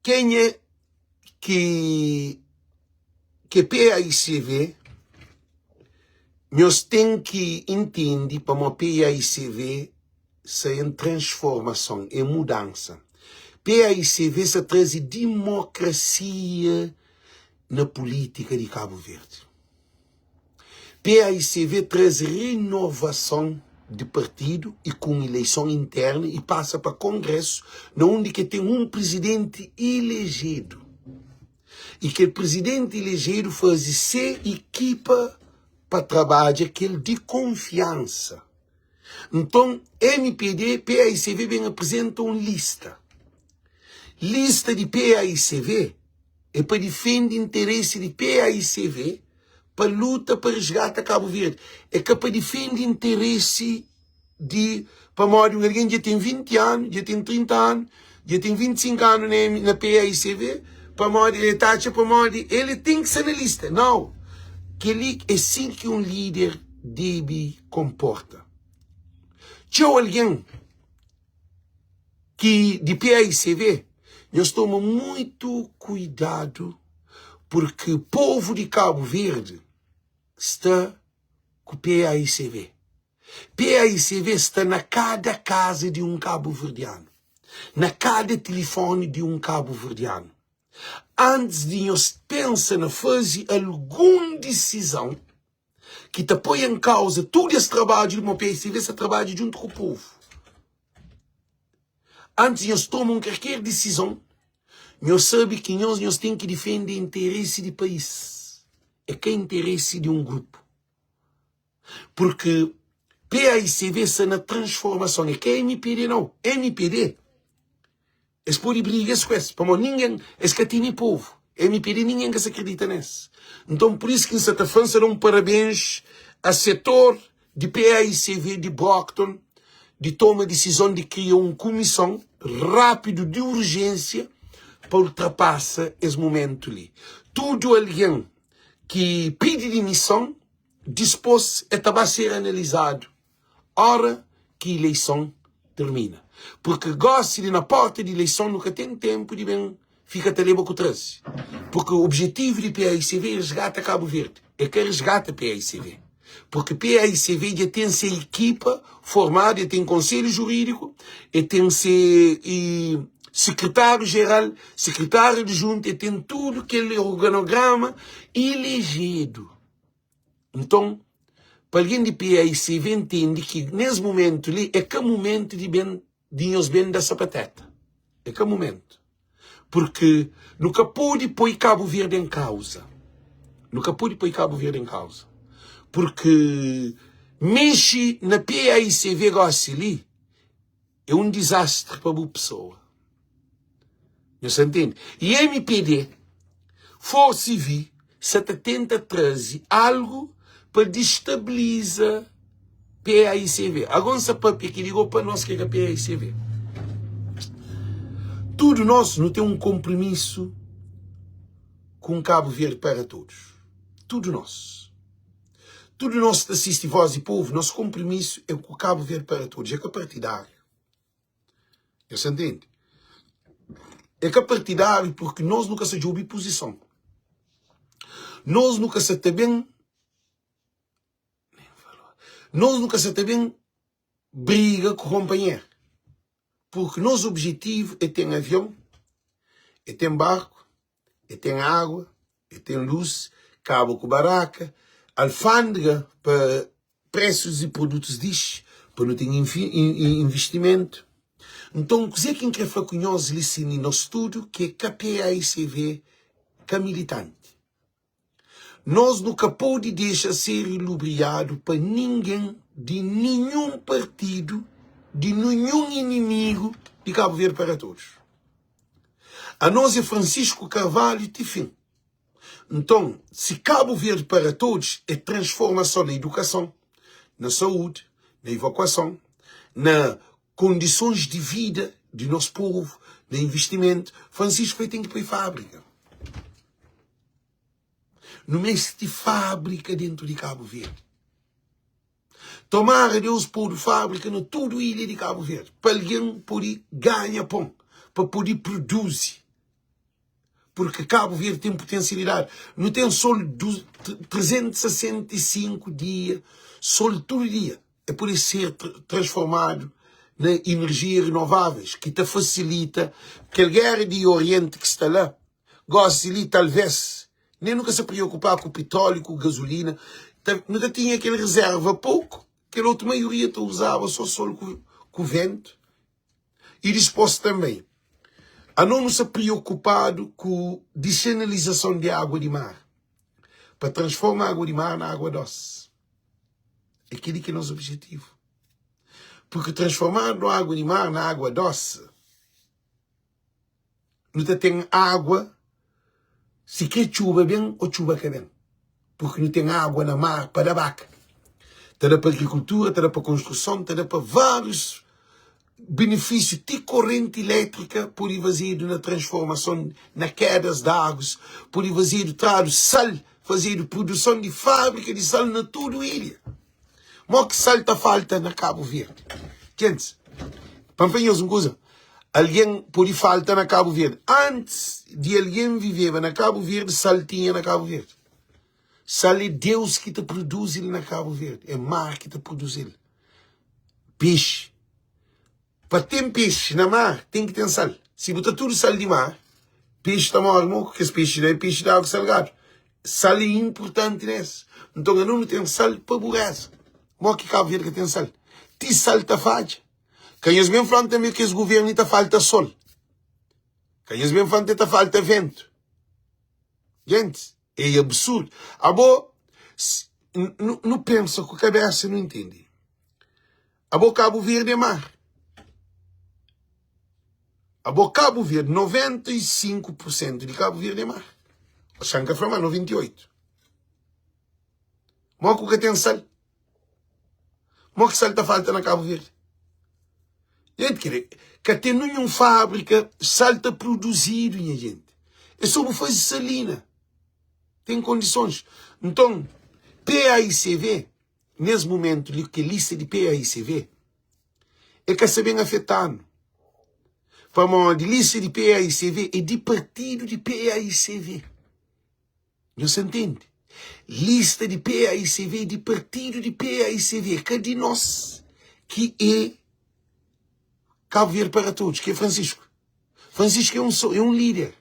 kenha ki ke PAICV nhos ten ki intende pamo PAICV sa en transformason, en mudansa. PAICV sa traze dimokrasia na pulitika di Kabu Verdi. PAICV traze renovason di partidu y ku un ileison internu y pasa pa kongresu na undi ke ten un prizidenti ilejedu. Y kel prizidenti ilejedu faze se ikipa pa trabadja kel di konfiansa. Nton, mpd, PAICV ben aprizenta un lista. Lista di PAICV é pa difende interesi di PAICV pa luta pa resgata Kabu Verdi. É ka pa difende interesi di pamodi un algen dja ten 20 anu, dja ten 30 anu, dja ten 25 anu na, na PAICV, pamodi el ta atxa pamodi el ten ki sta na lista. Nau, kel-li é sin ki un líder debe konporta. Txeu algen ki di PAICV, nhos toma muitu kuidadu purki povu di Kabu Verdi sta ku PAICV. PAICV sta na kada kaza di un kabuverdianu, na kada tilifoni di un kabuverdianu. Antis di nhos pensa na faze algun disizon, ki ta poi en kauza tudu es trabadju di mo PSDB sa trabadja djuntu ku povu. Antis nhos toma un karker disizon, nhos sabe ki nhos nhos ten ki difende interesi di país, é ka interesi di un grupu. Purki PAICV sta na transformason, é ka MPD nau. MPD Es pode briga es ku es, pamodi ningen, es ka tene povu. Mpd ningen ka sa kridita nes. Nton pur isu ki N sa ta fla, N sa da un parabens a setor di PAICV di Brockton di toma disizon di kria un kumison rapidu di urjensia pa ultrapasa es mumentu li. Tudu algen ki pidi dimison, dispos e ta ba ser analizadu. Ora ki ileison termina. Purki gosi li na porta di ileison nu ka ten tenpu di ben fika ta leba ku traze. Purki objetivu di paicv é resgata Kabu Verdi, é ka resgata paicv. Purki paicv dja ten se ekipa formadu, el ten konselhu juridiku, el ten se sekretariu jeral, sekretariu adjuntu, el ten tudu kel organograma ilejedu. Nton, pa algen di PAICV ntende ki nes mumentu li é ka mumentu di ben di nhos ben da sapateta. É ka mumentu. Purki nu ka pode poi Kabu Verdi en kauza. Nu ka pode poi Kabu Verdi en kauza. Purki mexe na PAICV gosi li é un dizastri pa bu pesoa. Nhos ta ntende? I mpd, Força vi, sa ta tenta traze algu pa distabiliza PAICV. Ago N sa papia ki di go pa nos ki é ka PAICV. Tudu nos nu ten un konprimisu ku un Kabu Verdi para todos. Tudu nos. Tudu nos ta sisti Voz di Povu, nos konprimisu é ku Kabu Verdi para todos, é ka partidáriu. Nhos ta ntende? É ka partidáriu purki nos nu ka sa djobe puzison. Nos nu ka sa ta ben Nos nu ka sa ta ben briga ku konpanher. Purki nos objetivu é ten avion, é ten barku, é ten água, é ten lus, kaba ku baraka, alfândega pa presus di produtus dixi, pa nu ten investimentu. Nton, kuzê ki N krê fla ku nhos li sin, i nos tudu ki é ka PAICV, ka militanti, nos nu ka pode dexa ser ilubriadu pa ningen di ninhun partidu, di ninhun inimigu di Cabo Verde para todos. Anos é Francisco Carvalho ti fin. Nton, si Cabo Verde para todos é transformason na edukason, na saúde, na evakuason, na kondisons di vida di nos povu, na investimentu, Francisco el ten ki poi fábrika. Nu meste fábrika dentu di Cabo Verde. Tomara Deus podu fábrika na tudu ilha di Cabo Verde, pa algen pode ganha pon, pa pode produzi. Porque Cabo Verde tem potencialidade. Nu tem sol 365 dia, sol tudo dia. É pode ser transformado na energia renováveis, que ta facilita kel guerra di Oriente que sta lá. Gosi li talvez nem nu ka sa preocupar ku petróleo, ku gasolina, ta, nu ta tinha kel reserva pouco, kel outro maioria ta usaba só sol ku, ku vento. I dispôs tanbê, anos nu sta preokupadu ku disanalizason di agua di mar, pa transforma agua di mar na agua dósi. É kel-li ki é nos obijetivu. Purki transformadu agua di mar na agua dósi, nu ta ten agua si kre txuba ben ô txuba ka ben. Purki nu ten agua na mar pa da baka. Ta da pa agrikultura, ta da pa konstruson, ta da pa várius benefísiu. Ti korenti ilétrika pode fazedu na transformason, na kedas di agus, pode fazedu, tradu sal, fazedu produson di fábrika di sal na tudu ilha. Mo ki sal ta falta na Cabo Verde? Gentis, pa N fla nhos un kuza, algen pode falta na Cabo Verde. Antis di algen viveba na Cabo Verde, sal tinha na Cabo Verde. Sal é Deus ki ta produzi-l na Cabo Verde, é mar ki ta produzi-l. Pexi. Pa ten pexi na mar, ten ki ten sal. Si bu tra tudu sal di mar, pexi ta móre moku. Kes pexi la é pexi di agu salgadu. Sal é inpurtanti na es. Nton, anu nu ten sal pa bureza. Mó ki Kabu Verdi ka ten sal? Ti sal ta fadja. Ka nhos ben fla-m tanbe ki es guvernu li ta falta sol. Ka nhos ben fla-m ta falta ventu. Gentis, é absurdu. Abo, nu pensa ku kabesa, nu intende. Abo Cabo Verde é mar. Abo Cabo Verde, 95% di Cabo Verde é mar. Oxan ka fla ma 98. Mo ku ka ten sal? Mo ki sal ta falta na Cabo Verde? Gente, kre, ka ten nenhum fábrica, sal ta produzido, nha gente. É só bu faze salina. Tem condições. Então, PAICV, Nes mumentu li kel lista di PAICV e ka sa ben afeta-nu, pamodi lista di PAICV e di partidu di PAICV. Nhos sa ntende? Lista di PAICV e di partidu di PAICV, e ka di nos ki e Cabo Verde para Todos, ki é Francisco. Francisco é um, é um líder.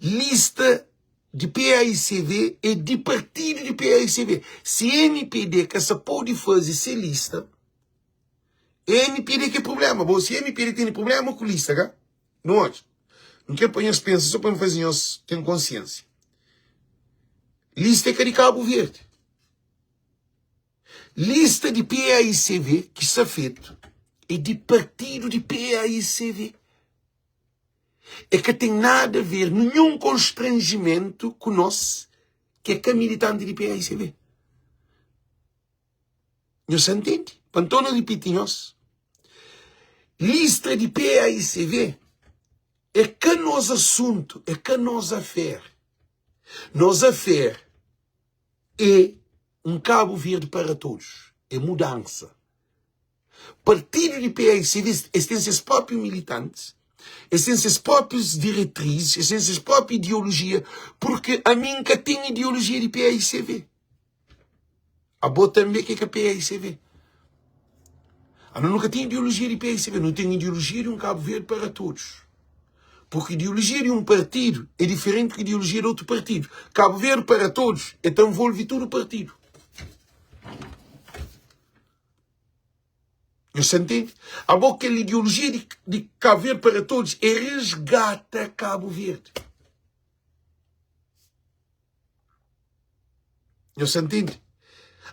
Lista di PAICV é di partidu di PAICV. Si MPD ka sa pode faze se lista, MPD ki é problema. Bo, si MPD tene problema ku lista, ka? Nu odja. N kre pa nhos pensa, so pa N faze nhos ten konsiensia. Lista é ka di Kabu Verdi. Lista di PAICV ki sta fetu é di partidu di PAICV. E ka ten nada a ver, ninhun konstranjimentu ku nos ki é ka militanti di PAICV. Nhos sa ntende? Pa N torna ripiti nhos, lista di PAICV é ka nos asuntu, é ka nos afer. Nos afer é un Kabu Verdi para todos, é mudansa. Partidu di PAICV, es ten ses própriu militantis. Es ten ses próprius diretrizes, es ten ses própriu ideolojia, purki ami N ka ten ideolojia di paicv. Abo tanbe ki é ka paicv. Ano nu ka ten ideolojia di paicv, nu ten ideolojia di un Kabu Verdi para todos. Purki ideolojia di un partidu é diferenti ki ideolojia di otu partidu. Kabu Verdi para todos é ta nvolvi tudu partidu. Nhos ta ntende? Abo kel ideolojia di, di Kabu Verdi para todos é resgata Kabu Verdi. Nhos ta ntende?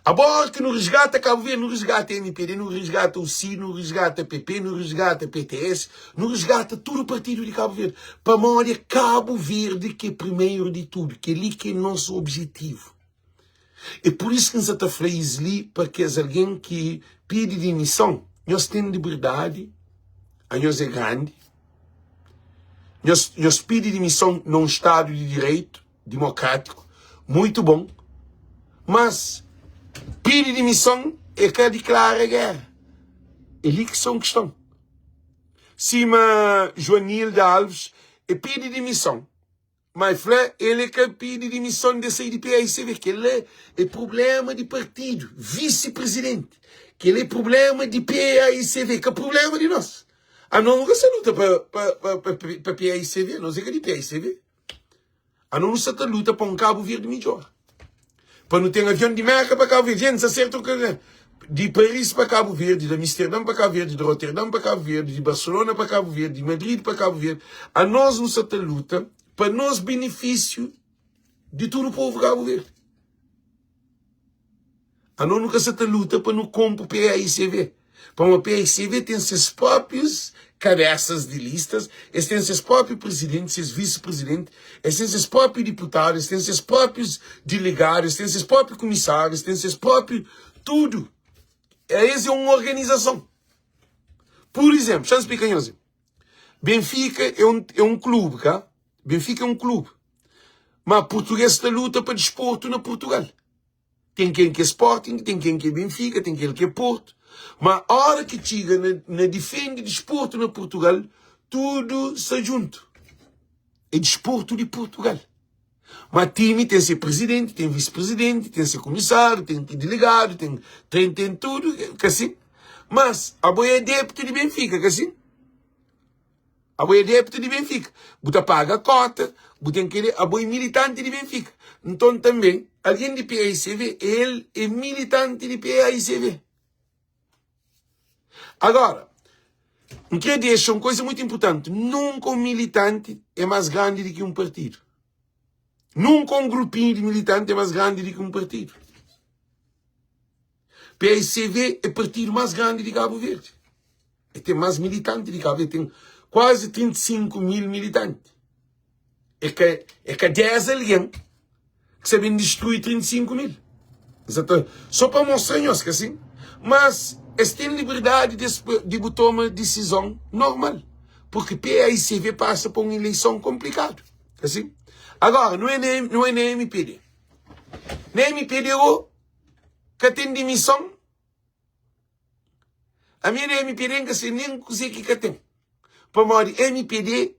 Abo ora ki nu resgata Kabu Verdi, nu resgata MPD, nu resgata UCI, nu resgata PP, nu resgata PTS, nu resgata tudu partidu di Kabu Verdi. Pamodi é Kabu Verdi ki é primeiro di tudu. Kel-li ki é nos objetivu. É pur isu ki N sa ta fla es li pa kes algen ki pidi dimison, nhos ten liberdadi, anhos é grandi, nhos, nhos pidi dimison na un stadu di direitu dimokrátiku, muitu bon, mas pidi dimison é ka diklara géra. É li ki sta un kiston. Sima Joanilda Alves, é pidi dimison. Ma el fla el é ka pidi dimison de sai di paicv kel-la é prublema di partidu, visi-prizidenti kel-la é prublema di paicv ka prublema di nos anos nu ka sta luta pa paicv nos é ka di paicv anos nu sta ta luta pa un Kabu Verdi midjor pa nu ten avion di Merka pa Kabu Verdi djentis aserta di Paris pa Kabu Verdi di Amsterdam pa Kabu Verdi di Roterdam pa Kabu Verdi di Barcelona pa Kabu Verdi di Madrid pa Kabu Verdi anos nu sa ta luta pa nos benefisiu di tudu povu Kabu Verdi anos nu ka sa ta luta pa nu konpo PAICV Pamodi PSCV ten ses próprius kabesas di listas, es ten ses própriu prizidenti, ses visi-prizidenti, es ten ses própriu diputadu, es ten ses próprius dilegadu, es ten ses própriu kumisáriu, es ten ses própriu tudu. Es é un organizason. Pur izénplu, xa-m splika nhos. Benfika é un, é un klubi, ka? Benfika é un klubi. Ma purtugês ta luta pa disportu na Purtugal. Ten ken ki é Sporting, ten ken ki é Benfica, ten kel ki é Porto. Ma ora ki txiga na, na difende disportu na Portugal, tudu sta djuntu. É disportu di Portugal. Ma time ten se presidenti, ten vice-presidenti, ten se komisáriu, ten ki delegadu, ten, ten, ten tudu, ka sin? Mas, abo é adeptu di Benfica, ka sin? Abo é adeptu di Benfica. Bu ta paga kota, bu ten kede, abo é militanti di Benfica. Nton tanbe, algen di PAICV, el é militanti di PAICV. Agora, N kre dexa un koisa mutu inpurtanti, nunka un militanti é más grandi di ki un partidu. Nunka un grupinhu di militanti é más grandi di ki un partidu. PAICV é partidu más grandi di Kabu Verdi. E ten más militanti di Kabu Verdi, ten kuazi 35 mil militanti. É ka, é ka 10 algen ki sa ben distrui 35 mil. Só pa mostra nhos ka sin. Mas es ten liberdadi de, de bu toma disizon normal. Porque PAICV pasa pa un ileison komplikadu. Ka sin? Agora, nu é na, nu é na MPD. Na MPD o ka ten dimison. Ami na MPD N ka sai nen kuzê ki ka ten. Pamodi MPD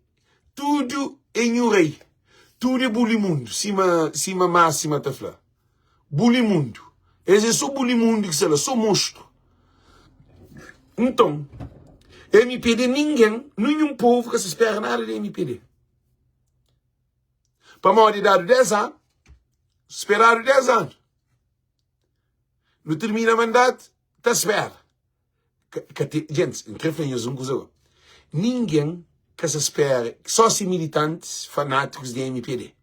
tudu é nhu rei, tudu é bulimundu, sima sima Máxima ta fla. Bulimundu. Es é so bulimundu ki sta la, so monstru. Nton, MPD ningen, ninhun povu ka sta spera nada di MPD. Pamodi dadu 10 anu, speradu 10 anu. Nu tirmina mandatu, ta spera. Ka, ka te, gentis, N kre fla nhos un kuza gó. Ningen ka sa spera, só si militantis fanátikus di MPD.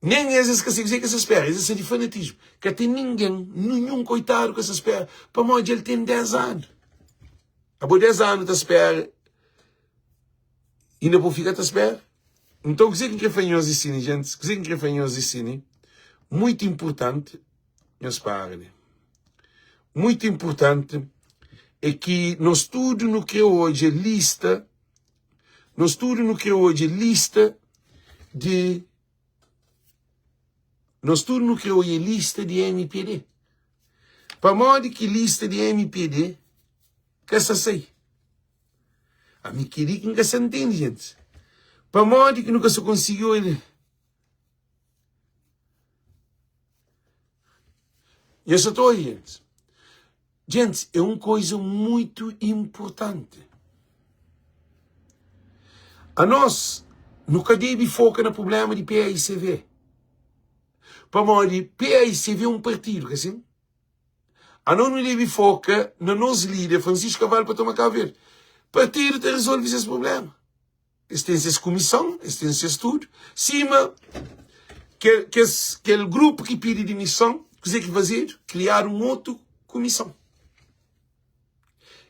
Nen es, es ka sa kuzê ki es sa spera, es é sa di fanatismu. Ka ten ningen, ninhun koitadu ka sa spera, pamodi dja el ten 10 anu. Abo 10 anu ta spera, inda bu fika ta spera? Nton, kuzê ki N kre fla nhos di sini, gentis? Kuzê ki N kre fla nhos di sini? Muitu inpurtanti, nhos para li. Muitu inpurtanti é ki nos tudu nu kre odja lista, nos tudu nu kre odja lista di, nos tudu nu kre odja lista di MPD. Pamodi ki lista di MPD ka sa sai? Ami kel-li ki N ka sa ntende, gentis. Pamodi ki nu ka sa konsigi odja? Nhos sa ta odja, gentis? Gentis, é un koza muitu inpurtanti. Anos, nu ka debe foka na prubléma di PAICV. Pamodi PAICV é un partidu, ka sin? Anos nu debe foka na nos líder, Francisco Carvalho, pa toma Cabo Verde. Partidu ta rezolve ses prubléma. Es ten ses kumison, es ten ses tudu. Sima kel, kes, kel grupu ki pidi dimison, kuzê ki fazedu? Kriadu un otu kumison.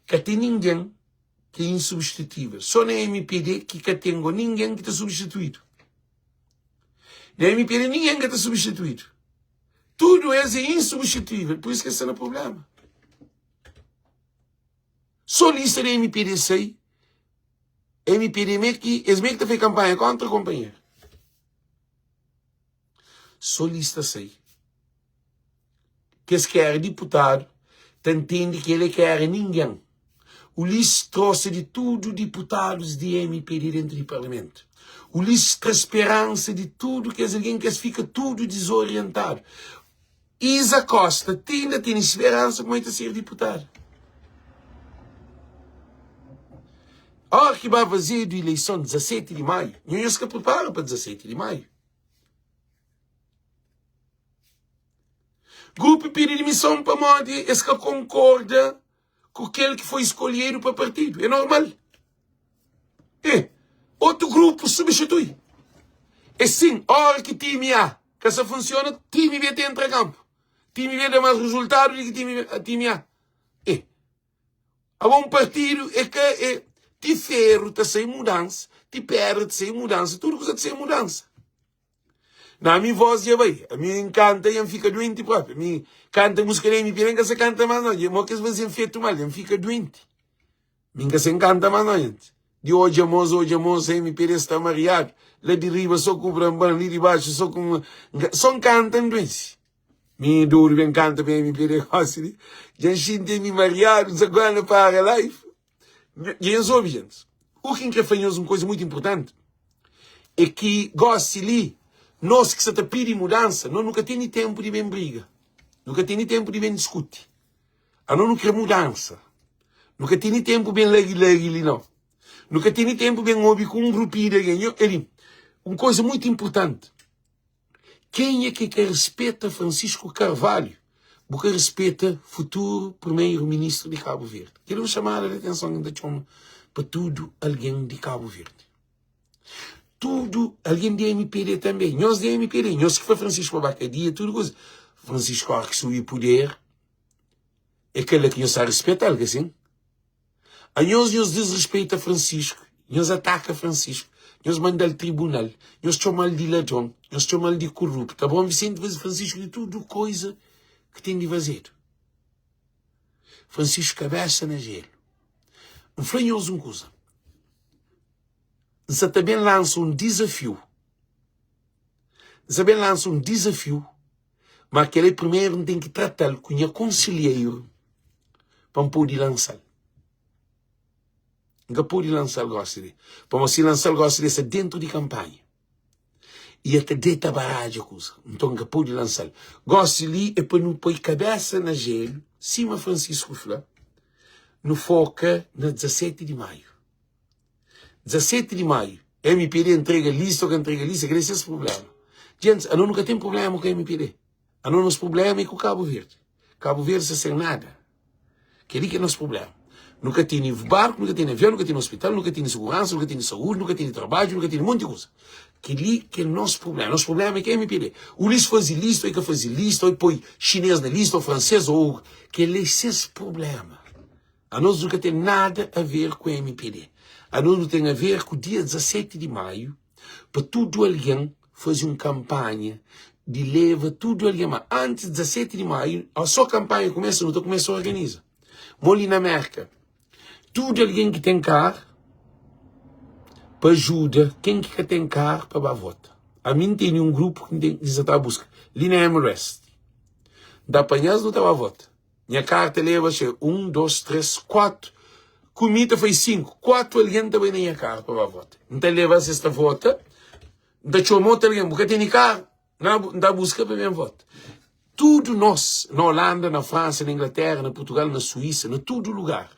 Ka ten ningen ki é insubstituível. Sô na MPD ki ka ten go ningen ki ta substituídu. Na MPD ningen ka ta substituídu. Tudu es é insubstituível, pur isu ki es sta na prubléma. Sô lista di MPD sai, MPD mê ki es mê ki ta fai kanpanha kontra konpanheru. Sô lista sai. Kes ki éra diputadu ta ntende ki el é ka éra ningen. Ulisses trosa di tudu diputadus di MPD dentu di parlamentu. Ulisses tra speransa di tudu kes algen ki es fika tudu dizorientadu. Isa Costa ti inda tene speransa kuma el ta ser diputadu. Ora ki ba fazedu ileison 17 di maiu, nho nhos ka pripara pa 17 di maiu. Grupu pidi dimison pamodi es ka konkorda ku kel ki foi skolhedu pa partidu. É normal. E otu grupu substitui. É sin, ora ki timi A ka sa funsiona, timi B ta entra kanpu. Timi B da mas rezultadu di ki timi, timi A. E abo un partidu é ka é ti feru ta sai mudansa, ti pedra ta sai mudansa, tudu kuza ta sai mudansa. Na ami voz dja bai. Ami N kanta i N fika duenti propi. Ami kanta musika di MP N ka sa kanta mas nau. Mo kes faze-m fetu mal, N fika duenti. Mi N ka sa kanta mas nau, gente. Di odja mos, odja mos, MP sta mariadu. La di riba so ku branban, li di baxu so ku. So N kanta N duensi. Mi duru ben kanta pa MP gosi li. Dja N xinti ami mariadu, N sa kuando para live. Dja nhos obi, gente. U ki N kre fla nhos un koza mutu inpurtanti é ki gosi li, nos ki sa ta pidi mudansa, nos nu ka tene tenpu di ben briga, nu ka tene tenpu di ben diskuti. Anos nu kre mudansa. Nu ka tene tenpu ben lagi-lagi li nau. Nu ka tene tenpu ben obi ku un grupinhu di algen. Nho, eli, un koza mutu inpurtanti. Kenha ki ka rispeta Francisco Carvalho, bu ka rispeta futuru primeiro ministru di Cabo Verde. Kel un chamada di atenson ki N ta txoma pa tudu algen di Cabo Verde. Tudu algen di MPD tanbe. Nhos di MPD, nhos ki fla Francisco pa ba kadia, tudu kuza. Francisco ora ki subi puder, é kel-la ki nhos ta rispeta-l, ka sin? Anhos nhos disrespeita Francisco, nhos ataka Francisco, nhos manda-l tribunal, nhos txoma-l di ladron, nhos txoma-l di korruptu. Abraão Vicente faze Francisco di tudu koiza ki ten di fazedu. Francisco kabesa na jelu. N fla nhos un kuza, N sa ta ben lansa un dizafiu, N sa ben lansa un dizafiu Ma kel-li primeru N ten ki trata-l ku nha konselheiru pa N pode lansa-l. N ka pode lansa-l gósi li, pamodi si N lansa-l gósi li, el sta déntu di kanpanha i el ta deta baradja kuza. Nton, N ka pode lansa-l gósi li. É pa nu poi kabésa na jélu, sima Fransisku fla, nu foka na 17 di maiu. 17 di maiu, MPD entrega lista ou ka entrega lista, kel-li é ses prubléma. Gentis, anos nu ka ten prubléma ku MPD. Anos nos prubléma é ku Kabu Verdi. Kabu Verdi sta sen nada. Kel-li ki é nos prubléma. Nu ka tene barku, nu ka tene avion, nu ka tene ospital, nu ka tene seguransa, nu ka tene saúdi, nu ka tene trabadju, nu ka tene monti kuza. Kel-li ki é nos prubléma. Nos prubléma é ku MPD. Ulis faze lista ou e ka faze lista, ou e poi xinês na lista, ou fransês, ou. Kel-li é ses prubléma. Anos nu ka ten nada a ver ku mpd. Anos nu ten a ver ku dia 17 di maiu pa tudu algen faze un kanpanha di leva tudu algen. Ma antis 17 di maiu, so kanpanha kumesa nu ta kumesa organiza. Mo li na Merka, tudu algen ki ten kar pa ajuda ken ki ka ten kar pa ba vota. Ami N tene un grupu ki N ten ki sa ta buska li na Amherst. N ta apanha-s nu ta ba vota. Nha karta leba xe 1, 2, 3, 4. Ku mi ta fai 5, 4 algen ta bai na nha karu pa ba vota. N ta leba-s es ta vota, N ta txoma otu algen, bu ka tene karu? Na, N ta buska pa ben vota. Tudu nos, na Holanda, na Fransa, na Inglaterra, na Portugal, na Suísa, na tudu lugar.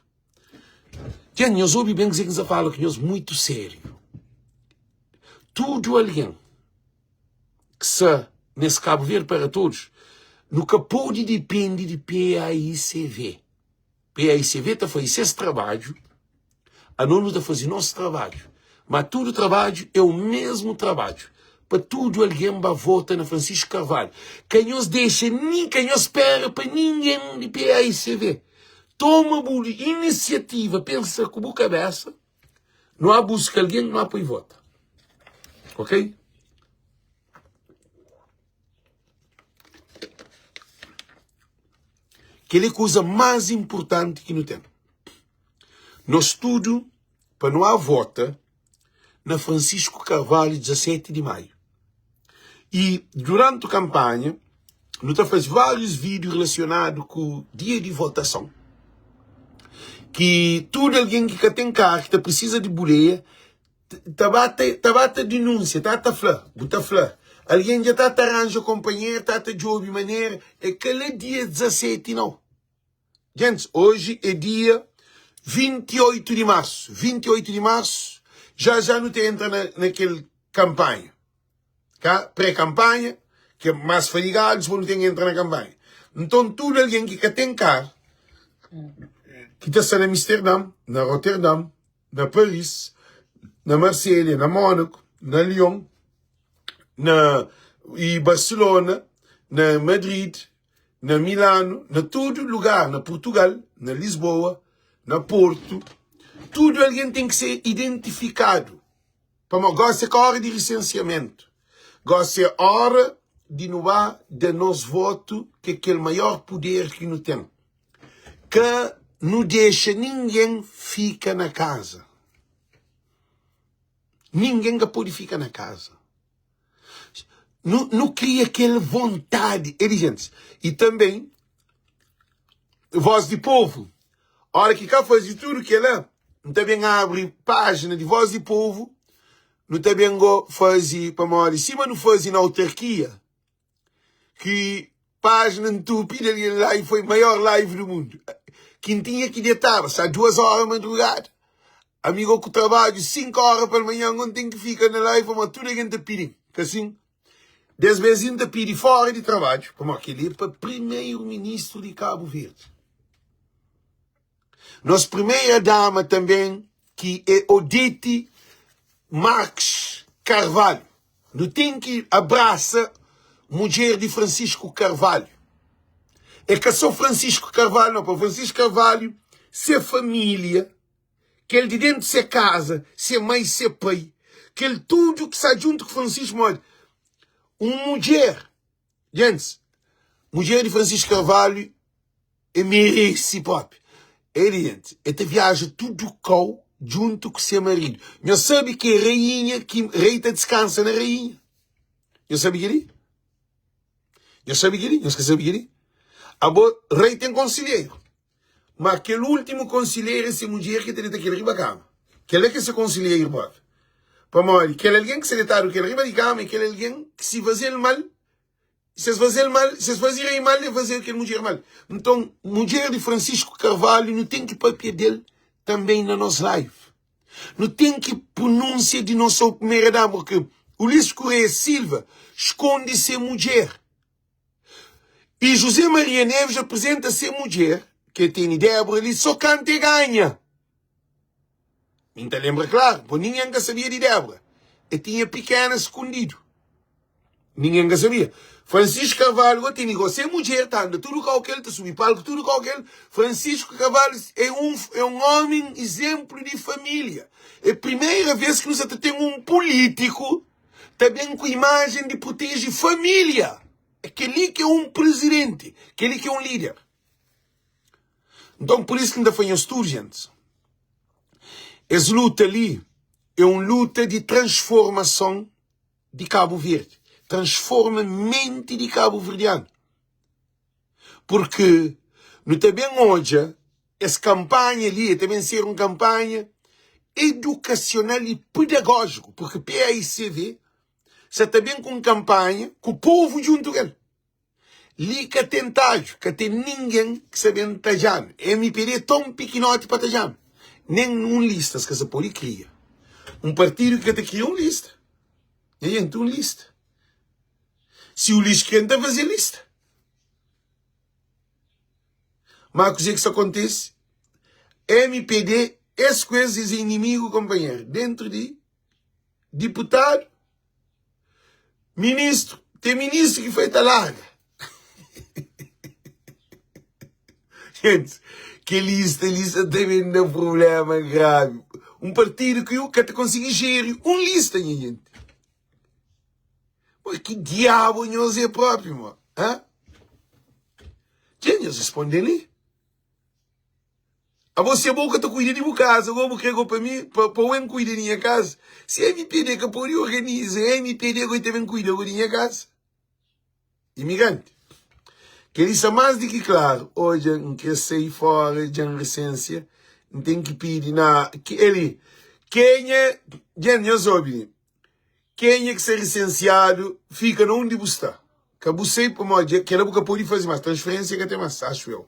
Dja, nhos obi ben kuzê ki N sta fala ku nhos muitu sériu. Tudu algen ki sta nes Cabo Verde para Todos, nu ka pode dipende di PAICV. PAICV ta faze ses trabadju, anos nu ta faze nos trabadju. Ma tudu trabadju é o mesmu trabadju pa tudu algen ba vota na Francisco Carvalho. Ka nhos dexa nin, ka nhos spera pa ningen di PAICV. Toma bu inisiativa, pensa ku bu kabesa, nu a buska algen, nu a poi vota. Ok? Kel-li é kuza más inportanti ki nu ten. Nos tudu pa nu a vota na Francisco Carvalho 17 di Maiu. I duranti kanpanha nu ta faze várius vídiu relasionadu ku dia di votason ki tudu algen ki ka ten karu ki ta prisiza di buleia ta ba ta ta ba ta dinúnsia, ta ta fla, bu ta fla, algen dja ta ta ranja konpanheru, ta ta djobe manera, é ka la dia 17 nau. Gentis, oji é dia 28 di marsu, 28 di marsu, já já nu ta entra na na kel kanpanha, ka? Pré-kanpanha, ki é más fadigadu, dipôs nu ten ki entra na kanpanha. Nton, tudu algen ki ka ten karu, ki ta sta na Amsterdam, na Roterdam, na Paris, na Marselha, na Mónaku, na Lion, na i Barcelona, na Madrid, na Milano, na tudu lugar, na Portugal, na Lisboa, na Porto, tudu algen ten ki ser identifikadu. Pamodi gosi é ka óra di risensiamentu, gosi é óra di nu ba da nos votu, ki é kel maior puder ki nu ten. Ka nu dexa ningen fika na kaza. Ningen ka pode fika na kaza. Nu, nu kria kel vontadi. É di gentis. I tanben, Voz di Povu, ora ki ka faze tudu kela, N ta ben abri pájina di Voz di Povu, nu ta ben go faze, pamodi sima nu faze na autarkia, ki pájina ntupi di algen live foi maior live do mundo ki N tinha ki detaba sa duas ora madrugada amigo ku trabadju 5 ora pa manhã N ten ki fika na live pamodi tudu algen ta pidi-m ka sin des bes N ta pidi fora di trabadju pamodi kel-li é pa primeiro ministru di Cabo Verde Nos primeira dama também ki é Odete Marques Carvalho. Nu ten ki abrasa mudjer di Francisco Carvalho. É ka só Francisco Carvalho não, pa Francisco Carvalho, se família, kel di dentu se casa, se mãe, se pai, kel tudu ki sta djuntu ku Francisco modi un mudjer Gentis, mudjer di Francisco Carvalho e merece propi. Ele, gente, e ta viaja tudu kau djuntu ku se maridu. Nhos sabe ki é rainha ki rei ta diskansa na rainha. Nhos sabe kel-li? Nhos sabe kel-li? Nhos ka sabe kel-li? Abo, rei ten konsilheru. Ma kel últimu konsilheru é se mudjer ki ta deta kel riba kama. Kel-la ki é se konsilheru propi. Pamodi kel algen ki sta detadu kel riba di kama é kel algen ki si faze-l mal, si es faze-l mal, si es faze rei mal, el faze kel mudjer mal. Nton, mudjer di Francisco Carvalho, nu ten ki papia del tanbê na nos live. Nu ten ki pronúnsia di nos primeira dama, porque Ulisses Correia Silva skonde se mudjer. I José Maria Neves apresenta se mudjer, ki el tene Débora li, só kantu el ganha. Mi N ta lenbra klaru, po ningen ka sabia di Débora. El tinha pikena skundidu. Ningen ka sabia. Francisco Carvalho go tene go se mudjer ta anda tudu kau kel, ta subi palku tudu kau kel. Francisco Carvalho é un, é un omi izenplu di família. É primeira vez ki nu sa ta ten un pulítiku ta ben ku imajen di proteje família. É kel-li ki é un prizidenti, kel-li ki é un líder. Nton, pur isu ki N ta fla nhos tudu, gentis, es luta li é un luta di transformason di Kabu Verdi, transforma menti di kabuverdianu. Purki nu ta ben odja. Es kanpanha li e ta ben ser un kanpanha edukasional i pedagójiku, purki paicv sa ta ben ku un kanpanha ku povu djuntu ku el. Li ka ten tadju, ka ten ningen ki sa ben tadja-nu. Mpd é ton pikinoti pa tadja-nu. Nen un lista es ka sa pode kria. Un partidu ki ka ta kria un lista. Nha jenti, un lista. Si Ulis kre, N ta faze lista. Má kuzê ki sta kontise? Mpd, es ku es, es é inimigu konpanheru. Dentru di diputadu, ministru, ten ministru ki foi ta larga. Gente, kel lista li sta ta ben da prubléma gravi. Un partidu ki ka ta konsigi jeri un lista, nha gente. Mas ki diabu nhos é propi, mo? Hã? Dja nhos responde li. Abo se bo ka ta kuida di bu kaza, go bu kre go pa mi, pa, pa uen kuida di nha kaza? Si MPD ka pode organiza, MPD go ta ben kuida go di nha kaza? Imigrante. Kel-li sta más di ki klaru. Odja, N kre sai fóra dja N resensia, N ten ki pidi na el-li. Kenha, dja nhos obi li. Kenha ki sta risensiadu fika na undi bu sta. Ka bu sai pamodi kela bu ka podi fazi mas, transferensia ka ten mas, axu eu.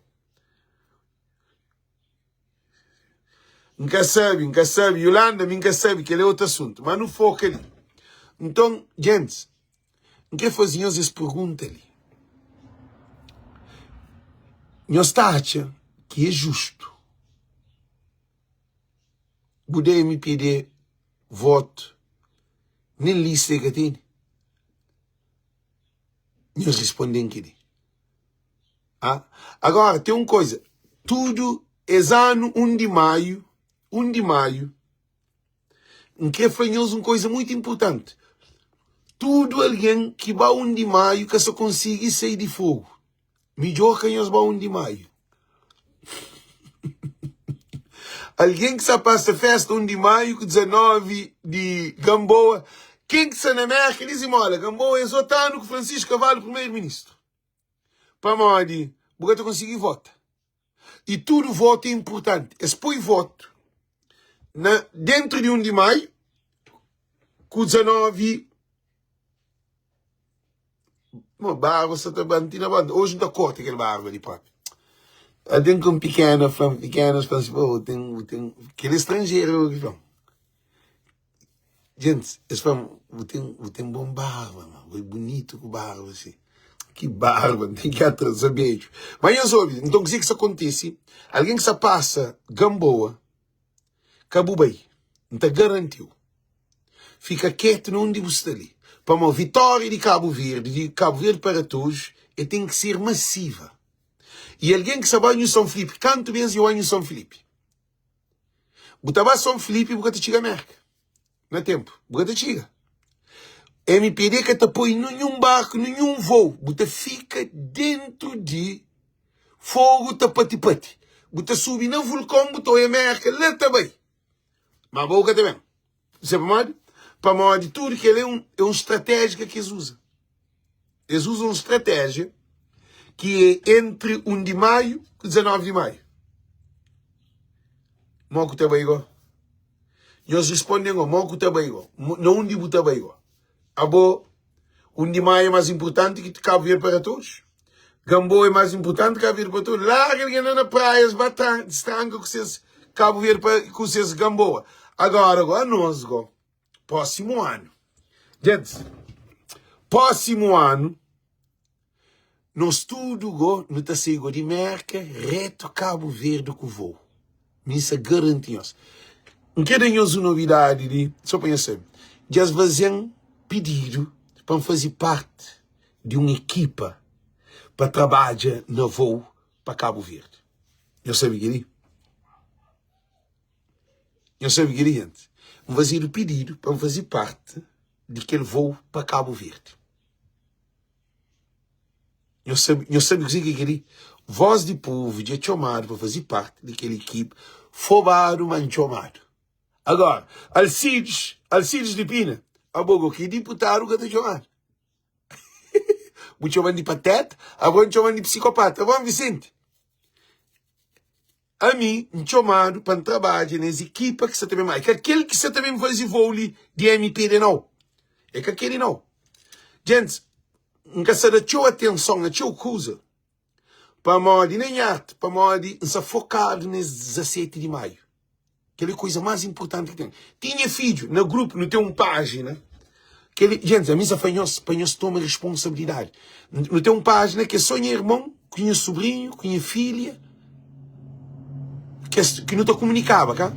N ka sabi, N ka sabi, Yolanda, mi N ka sabi, kel é otu asuntu, ma nu foka li. Nton, gentis, N kre fazi nhos es pergunta li. Nhos ta atxa ki é justu bu da mpd votu nen lista e ka tene? Nhos responden keli. Ah, agora ten un koisa, tudu es anu 1 di maiu, 1 di maiu, N kre fla nhos un koisa muitu inpurtanti, tudu algen ki ba 1 di maiu ka sa konsigi sai di fogu. Midjor ka nhos ba 1 di maiu. Algen ki sa pasa festa 1 di maiu ku 19 di Gamboa, ken ki sa na Merka dizimola, Gamboa es otu anu ku Francisco Cavallo primeiro ministro. Pamodi bu ka ta konsigi vota. I tudu votu é inpurtanti. Es poi votu na dentru di 1 di maiu ku 19 Mo barba sa ta ba ti na banda. Oji N ta korta kel barba li propi. Algen ku un pikena fla-m, pikenas fla-m si, bu ten, bu ten, kel estranjeru ki fla-m. Gentis, es fla-m, bu ten, bu ten bon barba, ma, bu é bunitu ku barba si. Ki barba, N ten ki atraza bedju. Ma nhos obi, nton kuzê ki sta kontise? Algen ki sta pasa Gamboa, Ka bu bai, N ta garanti-u. Fika ketu na undi bu sta li. Pamodi vitória di Kabu Verdi, di Kabu Verdi para todos, e ten ki ser masiva. I algen ki sa bai Nhu Son Filipi, kantu bes dja bai Nhu Son Filipi? Bu ta ba Son Filipi bu ka ta txiga Merka na tenpu, bu ka ta txiga. Mpd ka ta poi ninhun barku, ninhun vou, bu ta fika dentu di Fogu ta pati-pati. Bu ta subi na vulkon, bu ta oia Merka la ta bai. Ma bo ka ta ben. Sabe pamodi? Pamodi tudu kel é un, é un stratéjika ki es uza. Es uza un stratéjia ki é entri 1 di maiu ku 19 di maiu. Mo ku ta bai go? Nhos responde go, mo ku ta bai go? Na undi bu ta bai go? Abo, 1 di maiu é más inpurtanti ki Kabu Verdi para todos? Gamboa é más inpurtanti ki Kabu Verdi pa todos? Larga algen la na praia, es ba distranka ku ses Kabu Verdi pa, ku ses Gamboa. Agora go, anos go, prósimu anu, gentis, prósimu anu, Nos tudu go nu ta sai go di Merka retu Kabu Verdi ku vou. Mi sa garanti nhos. N kre da nhos un novidadi li so pa nhos sabe. Dja es faze-m pididu pa N faze parti di un ekipa pa trabadja na vou pa Kabu Verdi. Nhos sabe kel-li? Nhos sabe kel-li, jenti? N fazedu pididu pa N faze parti di kel vou pa Kabu Verdi. Nhos sabe, nhos sabe kuzê ki é kel-li? Vós di povu dja txomadu pa faze párti di kel ekipa fobadu ma N txomadu. Agora, Alcides, Alcides di Pina, abo go ki é diputadu ka ta txomadu. Bu txoman di pateta, abo N txoman di psikopata. Abo Vicente. Ami N txomadu pa N trabadja na es ekipa ki sa ta ben. Má é ka kel ki sa ta ben faze vou li di MPD nau. É ka kel-li nau. Gentis, N ka sa da txeu atenson na txeu kuza pamodi nen arti, pamodi N sa fokadu na es 17 di maiu. Kel-li é kuza más inportanti ki ten. Ti nha fidju, na grupu nu ten un pájina, kel-li, gentis, ami N sa fla nhos pa nhos toma responsabilidadi. Nu ten un pájina ki é sô nha irmon ku nha subrinhu ku nha filha kes ki nu ta kumunikaba, ka?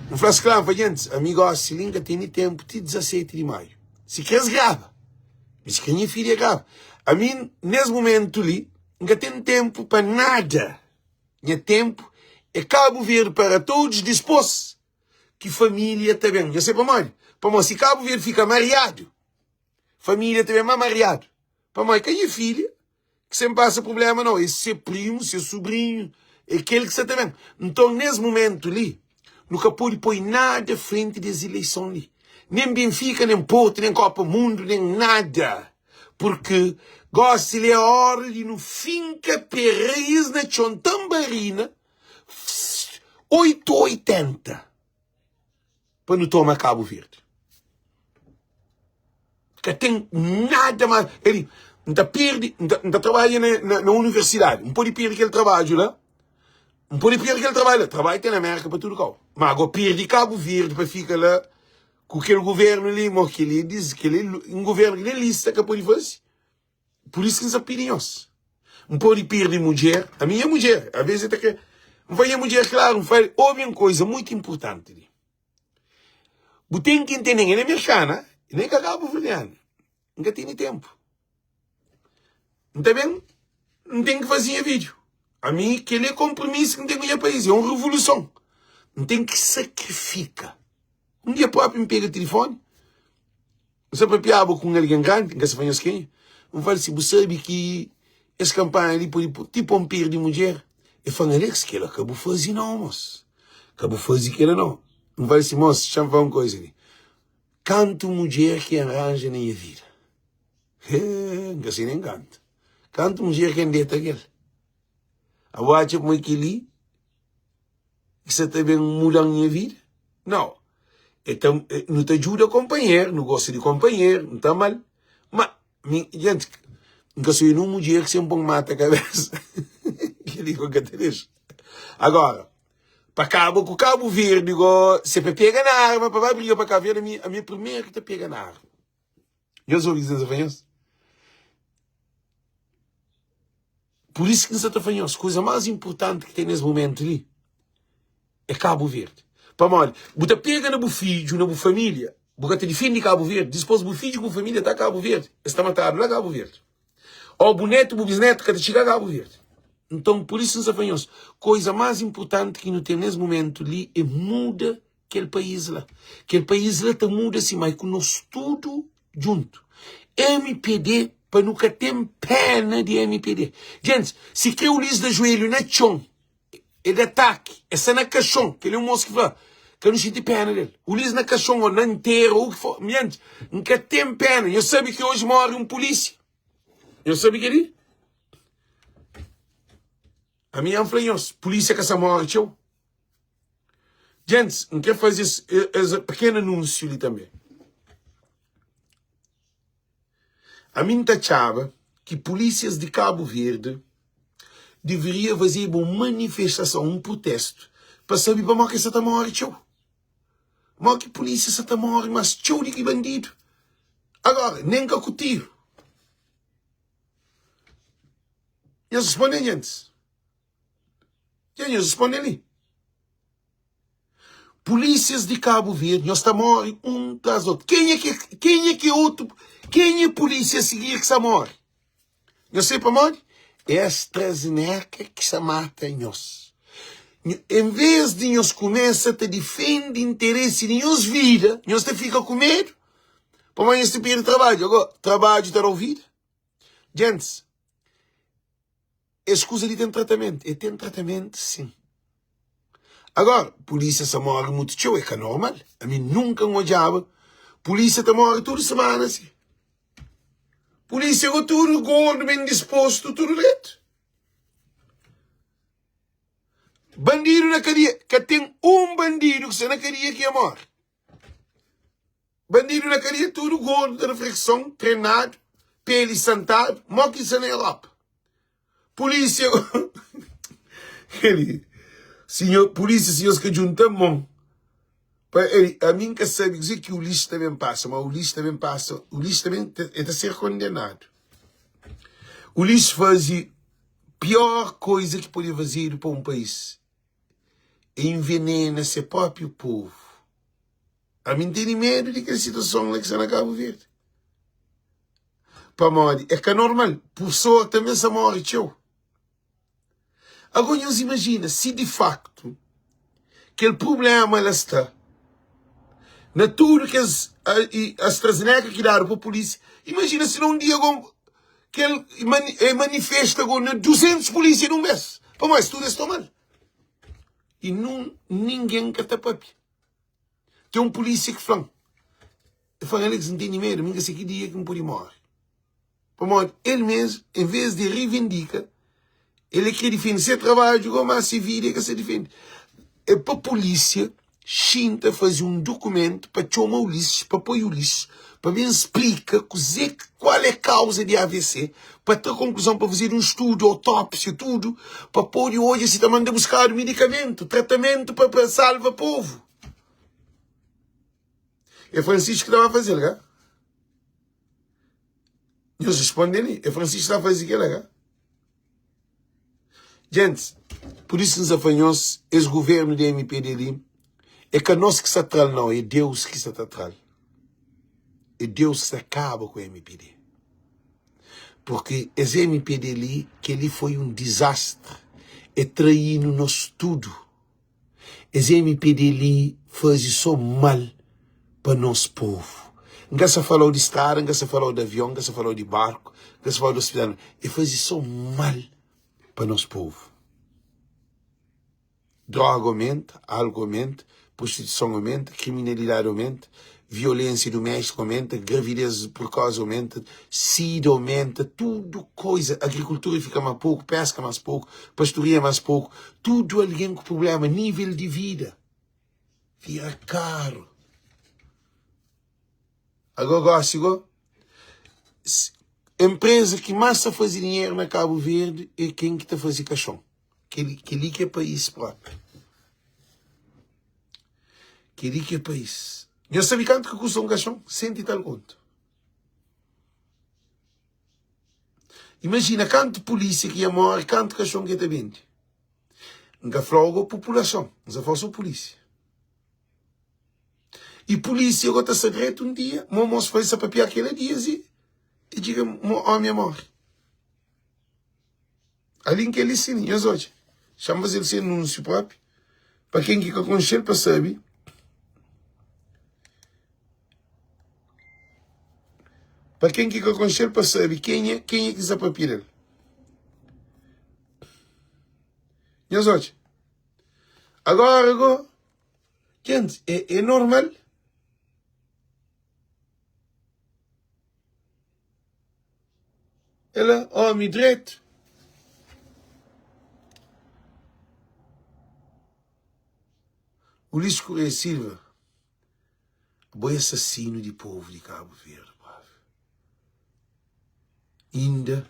N fla-s klaru, N fla, gentis, ami gósi li N ka tene ténpu ti 17 di maiu. Si kre es graba, mi si kre nha filha graba. Ami, nes mumentu li, N ka ten ténpu pa nada. Nha tenpu é Cabo Verde para todos dispos ki familia ta ben. Nha sai pamodi? Pamodi si Cabo Verde fika mariadu, familia ta ben ma mariadu. Pamodi ka nha filha ki sen pasa problema nau, é se primu, se subrinhu, é kel ki sa ta ben. Nton nes mumentu li, nu ka podi poi nada frenti des ileison li. Nen Benfica, nen Porto, nen Copa Mundo, nen nada. Purki gósi li é óra di nu finka pé raís na txon tanbarina 8 ô 80 pa nu toma Kabu Verdi. Ka ten nada más. El, N ta perde, N ta, N ta trabadja na, na, na universidadi. N pode perde kel trabadju la. N pode perde kel trabadju la. Trabadju ten na Mérka pa tudu kau. Má go perde Kabu Verdi pa fika la Ku kel guvernu li, mo kel-li é dis, kel-li é un guvernu ki nen lista ka pode faze. Pur isu ki N sta pidi nhos. N pode perde mudjer, ami nha mudjer, aves el ta kre. N fla nha mudjer klaru, N fla-l, obi un koza mutu inpurtanti li. Bu ten ki ntende-m, el é merkana, nen ka kabuverdiana. N ka tene ténpu. N ta ben, N ten ki faze nha vídiu. Ami, kel-li é konpromisu ki N ten ku nha país, é un revoluson. N ten ki sakrifika. Un dia própi N pega tilifoni, N sta papiaba ku un algen grandi, N ka sta fla nhos kenha, N fla-l si bu sabe ki es kanpanha li pode ti pô-m perde mudjer. El fla-m, Alex, kel-la ka bu faze nau, môs. Ka bu faze kel-la nau. N fla-l si, môs, txa-m fla un koza li. Kantu mudjer ki N ranja na nha vida? Hee, N ka sai nen kantu. Kantu mudjer ki N deta ku el? Abo atxa kuma kel-li ki sa ta ben muda-m nha vida? Nau. E ta, nu ta djuda konpanheru, nu gosta di konpanheru, nu ta ama-l. Ma, mi, djenti, N ka sai nun mudjer ki sen pô-m mata kabesa. Kel-li ku N ka ta dexa. Agora, Pa kaba ku Kabu Verdi go, se pa pega na arma pa ba briga pa Kabu Verdi, ami, ami é primeru ki ta pega na arma. Nhos obi ki N sa fla nhos? Pur isu ki N sa ta fla nhos, kuza más inpurtanti ki ten nes mumentu li é Kabu Verdi. Pamodi bu ta pega na bu fidju, na bu família, bu ka ta difende Kabu Verdi, dispôs bu fidju ku bu família ta Kabu Verdi, es ta matadu la Kabu Verdi. Ó bu netu, bu bisnetu ka ta txiga Kabu Verdi. Nton, pur isu N sta fla nhos, koiza más inpurtanti ki nu ten nes mumentu li é muda kel país la. Kel país la ta muda si mai ku nos tudu djuntu. Mpd, pa nu ka ten péna di mpd. Gentis, si kre Ulis da juelhu na txon, e da ataki, e sta na kaxon, kel-li é un mos ki fla, ka nu xinti péna del. Ulis na kaxon ô na nteru ô u ki for. Gentis, N ka ten péna. Nhos sabe ki oji móre un pulísia? Nhos sabe kel-li? Ami N fla nhos, pulísia ka sa móre txeu. Gentis, N kre faze es, es pequeno anúnsiu li tanbe. Ami N ta atxaba ki pulísias di Kabu Verdi deveria fazeba un manifestason, un prutestu, pa sabe pamodi ki es sa ta móre txeu. Modi ki pulísia sa ta móre más txeu di ki bandidu. Agora, nen ka ku tiru. Nhos responde-m, gentis. Dja nhos responde li. Polícias di Cabo Verde, nhos ta morre um tras do outro. Kenha ki kenha ki outro, kenha polícia a seguir ki sa morre? Nhos sabe pamodi? É AstraZeneca ki sa mata nhos. Em vez di nhos kumesa ta difende interesse di nhos vida, nhos ta fika ku medu pamodi nhos ta perde trabadju. Agora, trabadju ta dau vida? Gentis, Es kuza li ten tratamentu? E ten tratamentu sin. Agora, polísia sa morre mutu txeu, é ka normal. Ami nunka N odjaba polísia ta morre tudu semana si. Polísia go tudu gordu, ben dispostu, tudu dretu. Bandidu na kadia, ka ten un bandidu ki sta na kadia ki e móre. Bandidu na kadia tudu gordu ta da frikson, trenadu, peli santadu, mó ki sta na Europa. Polísia Ele, sinhor, polísia, si nhos ka djunta mon pa ele, ami N ka sabe kuzê ki Ulisses ta ben pasa, ma Ulisses ta ben pasa, Ulisses ta ben, el ta ser kondenadu. Ulisses faze pior koiza ki podia fazedu pa un país, é envenena se própriu povu. Ami N tene medu di kel situason la ki sta na Kabu Verdi. Pamodi é ka normal, pursoa tanbe sa móre txeu. Ago nhos imajina si di faktu kel prubléma la sta na tudu kes AstraZeneca ki dadu pa pulísia. Imajina si na un dia go kel e manifesta go na 200 pulísia di un bes. Pamodi es tudu es toma-l i nun ningen ka ta papia. Ten un pulísia ki fla-m, el fla-m, Alex, N tene medu, mi N ka se ki dia ki N pode móre. Pamodi el mesmu, en vês di reivindika, el é krê difende se trabadju gó, má se vida el ka sta difende. É pa pulísia xinta faze un dukumentu pa txoma Ulisses, pa poi Ulisses pa ben splika kuzê, kual é kauza di AVC, pa tra konkluzon, pa fazedu un studu, autópsia, tudu, pa pode odja si ta manda buskadu midikamentu, tratamentu pa pa salva povu. É Francisco ki ta ba faze-l, ka? Nhos responde li, é Francisco ki ta faze kel-la, ka? Gentis, pur isu N sa fla nhos, es guvernu di mpd li, é ka nos ki sta tra-l nau, é Deus ki sta ta tra-l. É Deus ki sta kaba ku mpd. Purki es mpd li, kel-li foi un dizastri, e traí-nu nos tudu. Es mpd li faze so mal pa nos povu. N ka sa fala-u di strada, N ka sa fala-u di avion, N ka sa fala-u di barku, N ka sa fala-u di ospital, e faze so mal pa nos povu. Droga omenta, álku omenta, prostituison omenta, kriminalidadi omenta, violensia duméstiku omenta, gravidez prekosi omenta, sida omenta, tudu koiza, agrikultura fika más poku, peska más poku, pastoria más poku, tudu algen ku prubléma, nível di vida vira karu. Agora gósi go, enpreza ki más ta faze dinheru na Kabu Verdi é ken ki ta faze kaxon. Kel-li ki é país própi. Kel-li ki é país. Nhos sabe kantu ki kusta un kaxon? Sentu i tal kontu. Imajina kantu pulísia ki ia móre, kantu kaxon ki el ta bende. N ka fla-u go populason, N sa fla-u so pulísia. I pulísia go ta sta dretu un dia, mo mos fla, el sta papiá kela dias i e txiga mo omi a móre. Alin kel li sin, nhos odja. Xa-m faze-l se anúnsiu propi, pa ken ki ka konxe-l pa sabe. Pa ken ki ka konxe-l pa sabe kenha, kenha ki sta papia del. Nhos odja. Agora go, gente, é, é normal. El é omi dretu. Ulisses Correia Silva, bo é assassinu di povu di Cabo Verde, brother. Inda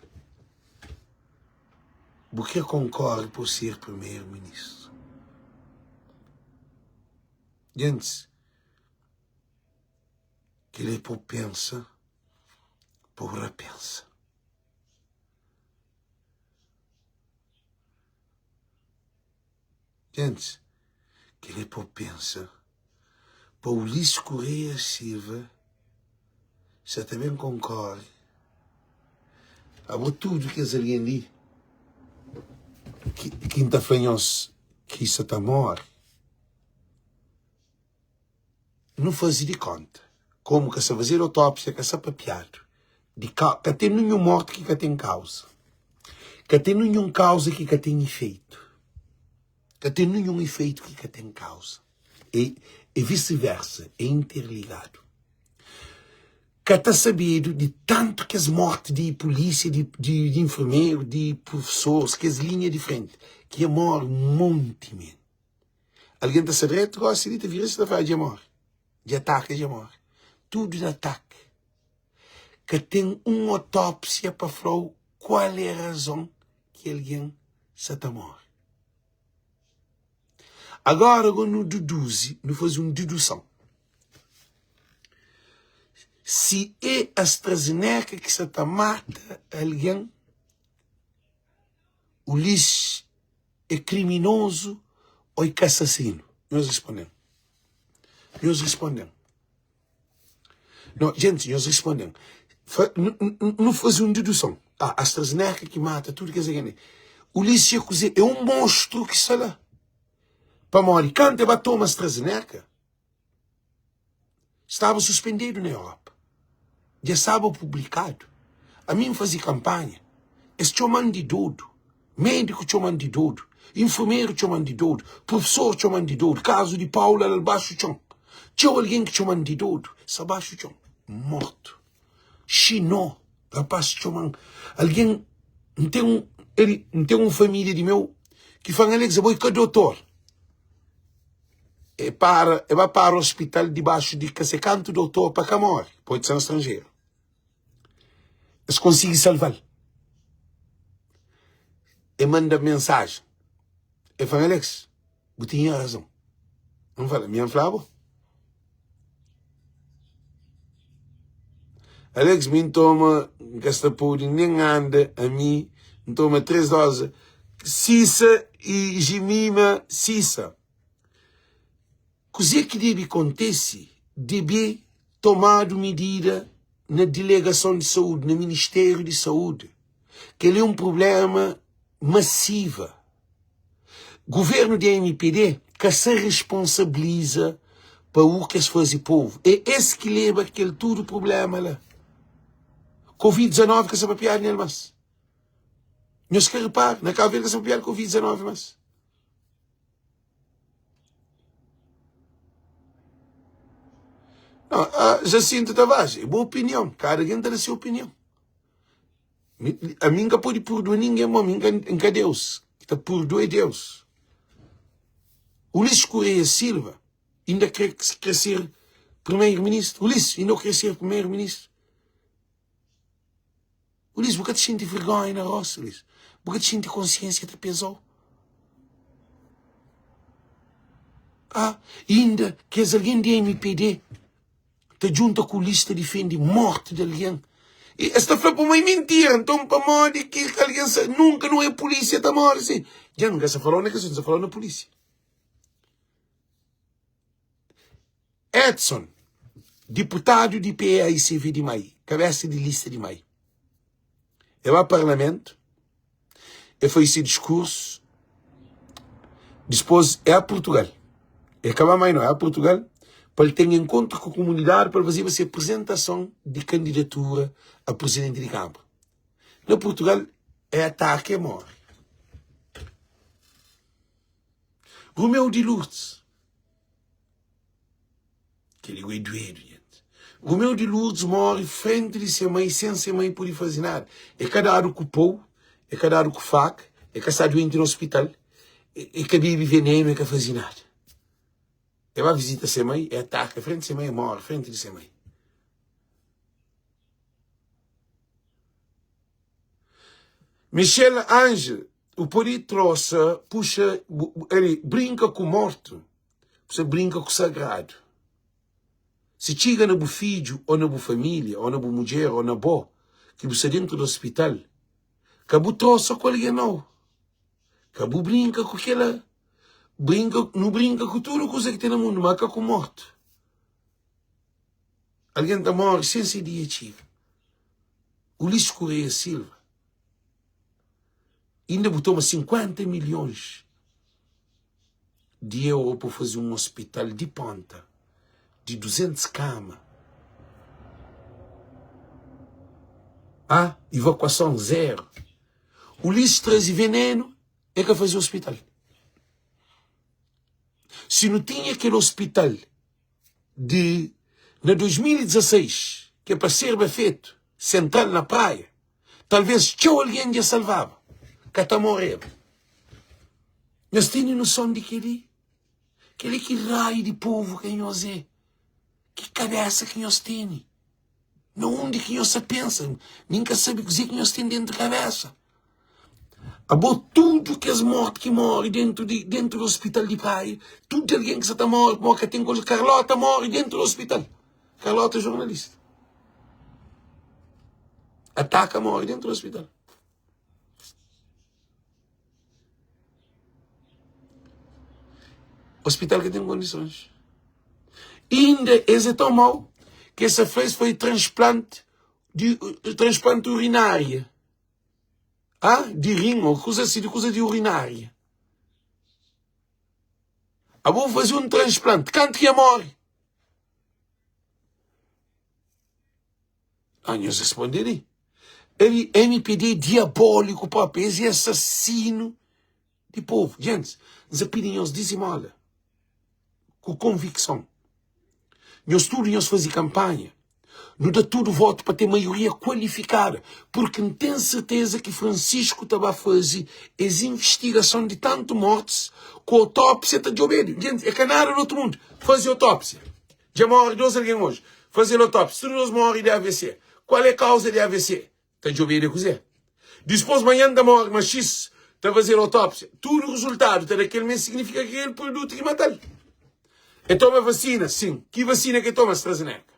bu kre konkorre pa bu ser primeiro ministro. Gentis, kel-li é pa bu pensa. Pa bu rapensa. Gentis, kel-li é pa bu pensa. Pa Ulisses Correia Silva sa ta ben konkore. Abo tudu kes algen li ki N ta fla nhos ki sa ta móre. Nu faze di konta komu ka sa fazedu otópsia, ka sa papiadu di ka ka ten ninhun morti ki ka ten kauza, ka ten ninhun kauza ki ka ten ifeitu, ka ten ninhun ifeitu ki ka ten kauza. E, e visi-versa, é interligadu. Ka ta sabedu di tantu kes morti di pulísia, di di infermeru, di profesoris, kes linha di frenti ki dja móre un monti men. Algen ta sta dretu gósi li ta vira si ta fla dja móre, dja ataka dja móre. Tudu na ataka. Ka ten un otópsia pa fla-u kual é razon ki algen sa ta móre. Agora go nu deduzi, nu faze un deduson. Si é AstraZeneca ki sa ta mata algen, Ulisses é kriminozu ô é ka asasinu? Nhos responde-m. Nhos responde-m. No, gente, nhos responde-m. Nu faze un deduson. Ah, AstraZeneca ki mata tudu kes algen li. Ulisses é kuzê? É un monstru ki sta la. Pamodi kantu el ba toma AstraZeneca, staba suspendedu na Europa. Dja staba publikadu. Ami N faze kanpanha, es txoma-m di dodu, médiku txoma-m di dodu, infermeru txoma-m di dodu, profesor txoma-m di dodu, kazu di Paula la baxu txon. Txeu algen ki txoma-m di dodu, sta baxu txon, mortu. Xinó, rapaz txoma-m, algen, N ten un, N ten un família di meu ki fla-m, Alex, abo é ka dotor. E para, e ba para hospital dibaxu di ka se kantu doutor pa ka more, pode ser na stranjeru. Es konsigi salval. E manda mensajen. E fla, Alex, bu tinha razon. N fala, mi N fla bo. Alex, mi N toma, N ka sta pode nen anda, ami N toma 3 doze. Sisa e Jemima Sisa. Kuzê ki debe kontise? Debe tomadu midida na Dilegason di Saúdi, na Ministériu di Saúdi. Kel-li é un prubléma masiva. Guvernu di mpd ka sa responsabiliza pa u ki es faze povu. É es ki leba kel tudu prubléma la. Covid 19 ka sa papiadu nel mas. Nhos ka repara, na Kabu Verdi ka sa papiadu Covid 19 mas. Não, ah, Jacinto Tavares, é boa opinião. Cada alguém tá da sua opinião. A mim nunca pode perdoar ninguém, mas a mim nunca Deus. Que tá perdoa é Deus. Ulisses Correia Silva ainda quer, quer ser primeiro-ministro. Ulisses ainda quer ser primeiro-ministro. Ulisses, bu ka ta xinti vergonha na rostu, Ulisses? Bu ka ta xinti konsiensia ta peza-u? Ah, inda kes algen di mpd ta djunta ku Ulisses ta difende morti di algen. E es ta fla pa ma é mintira, nton pamodi ki algen sa, nunka nu é pulisia ta morre si. Dja N ka sa fala-u na kes otu, N sa fala-u na pulisia. Edson, diputadu di PAICV di Mai, kabesa di lista di Mai, e ba parlamentu, e fai se diskursu, dispos e a Purtugal, e ka ba Mai no, e a Purtugal pa el ten enkontru ku kumunidadi pa el fazeba se aprizentason di kandidatura a prizidenti di Kamara. Na Purtugal e ataka e more. Romeu di Lourdes. Kel-li é duedu, gente. Romeu di Lourdes móre frenti di se mai, sen se mai pode faze nada. É ka dadu ku pou, é ka dadu ku faka, é ka sta duenti na ospital, é ka bebe venenu, é ka faze nada. É ba vizita se mai, é ataka frenti se mai, é móre frenti di se mai. Michel Ange, u pode trosa, puxa, bu, brinka ku mortu, bu sta brinka ku sagradu. Si txiga na bu fidju, ô na bu família, ô na bu mudjer, ô na bo, ki bu sta dentu di ospital, ka bu trosa ku algen nau. Ka bu brinka ku kila. Brinka, nu brinka ku tudu kuza ki ten na mundu, ma ka ku mortu. Algen ta móre sen se dia txiga. Ulisses Correia Silva, inda bu toma 50 milhões di euro pa faze un hospital di ponta di 200 kama. Ah, evakuason zero. Ulisses traze veneno, e ka faze hospital. Si nu tinha kel hospital di na 2016. ki é pa serba fetu sentral na Praia, talvês txeu algen dja salvaba, ka ta moreba. Nhos tene noson di kel-li? Kel-li ki raiu di povu ki nhos é? Ki kabésa ki nhos tene? Na undi ki nhos sa pensa? Mi N ka sabe kuzê ki nhos ten déntu kabésa. Abo tudu kes mortu ki móre déntu di déntu di ospital di Praia, tudu algen ki sa ta móre pamodi ka ten kondison. Carlota móre déntu di ospital. Carlota é jornalista. Ataka móre déntu di ospital. Hospital ka ten kondisons. Inda es é tão mau que essa fez foi transplante de transplante urinária. Ah, de rim ou coisa assim, de coisa de urinária. Ah, vou fazer um transplante. Canto que morre. Ah, nhos responde li. Ele MPD é diabólico próprio, esse é assassino de povo. Gente, nsa pidi nhos dizimola ku convicção. Nhos tudo nhos faze campanha. Nu da tudo voto pa ter maioria qualificada, porque n ten certeza que Francisco ta ba faze es investigação de tanto mortes ku autópsia ta djobedu. Gente, é ka nada do outro mundo. Faze autópsia. Dja morre 2 algen oji. Faze-l otópsia. Tudu nos morre di AVC. Kual é kauza di AVC? Ta djobedu é kuzê. Dispôs manhan ta morre ma X. Ta faze-l otópsia. Tudu rezultadu ta da kel mes signifika ki kel produtu ki mata-l. E toma vasina? Sin. Ki vasina ki e toma? AstraZeneca.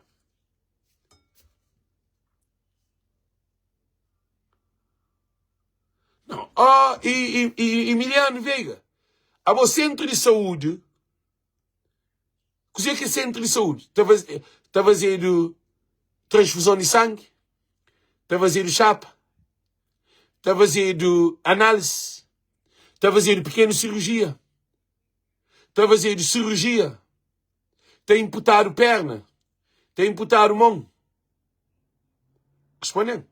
Não. Oh, e, e, e Emiliano Veiga, abo centro de saúde Kuzê ki é sentru di saúdi? Ta ta fazedu transfuzon di sangi, ta fazedu xapa, ta fazedu análisi, ta fazedu pikenu sirujia, ta fazedu sirujia, ta inputadu perna, ta inputadu mon. Responde-m.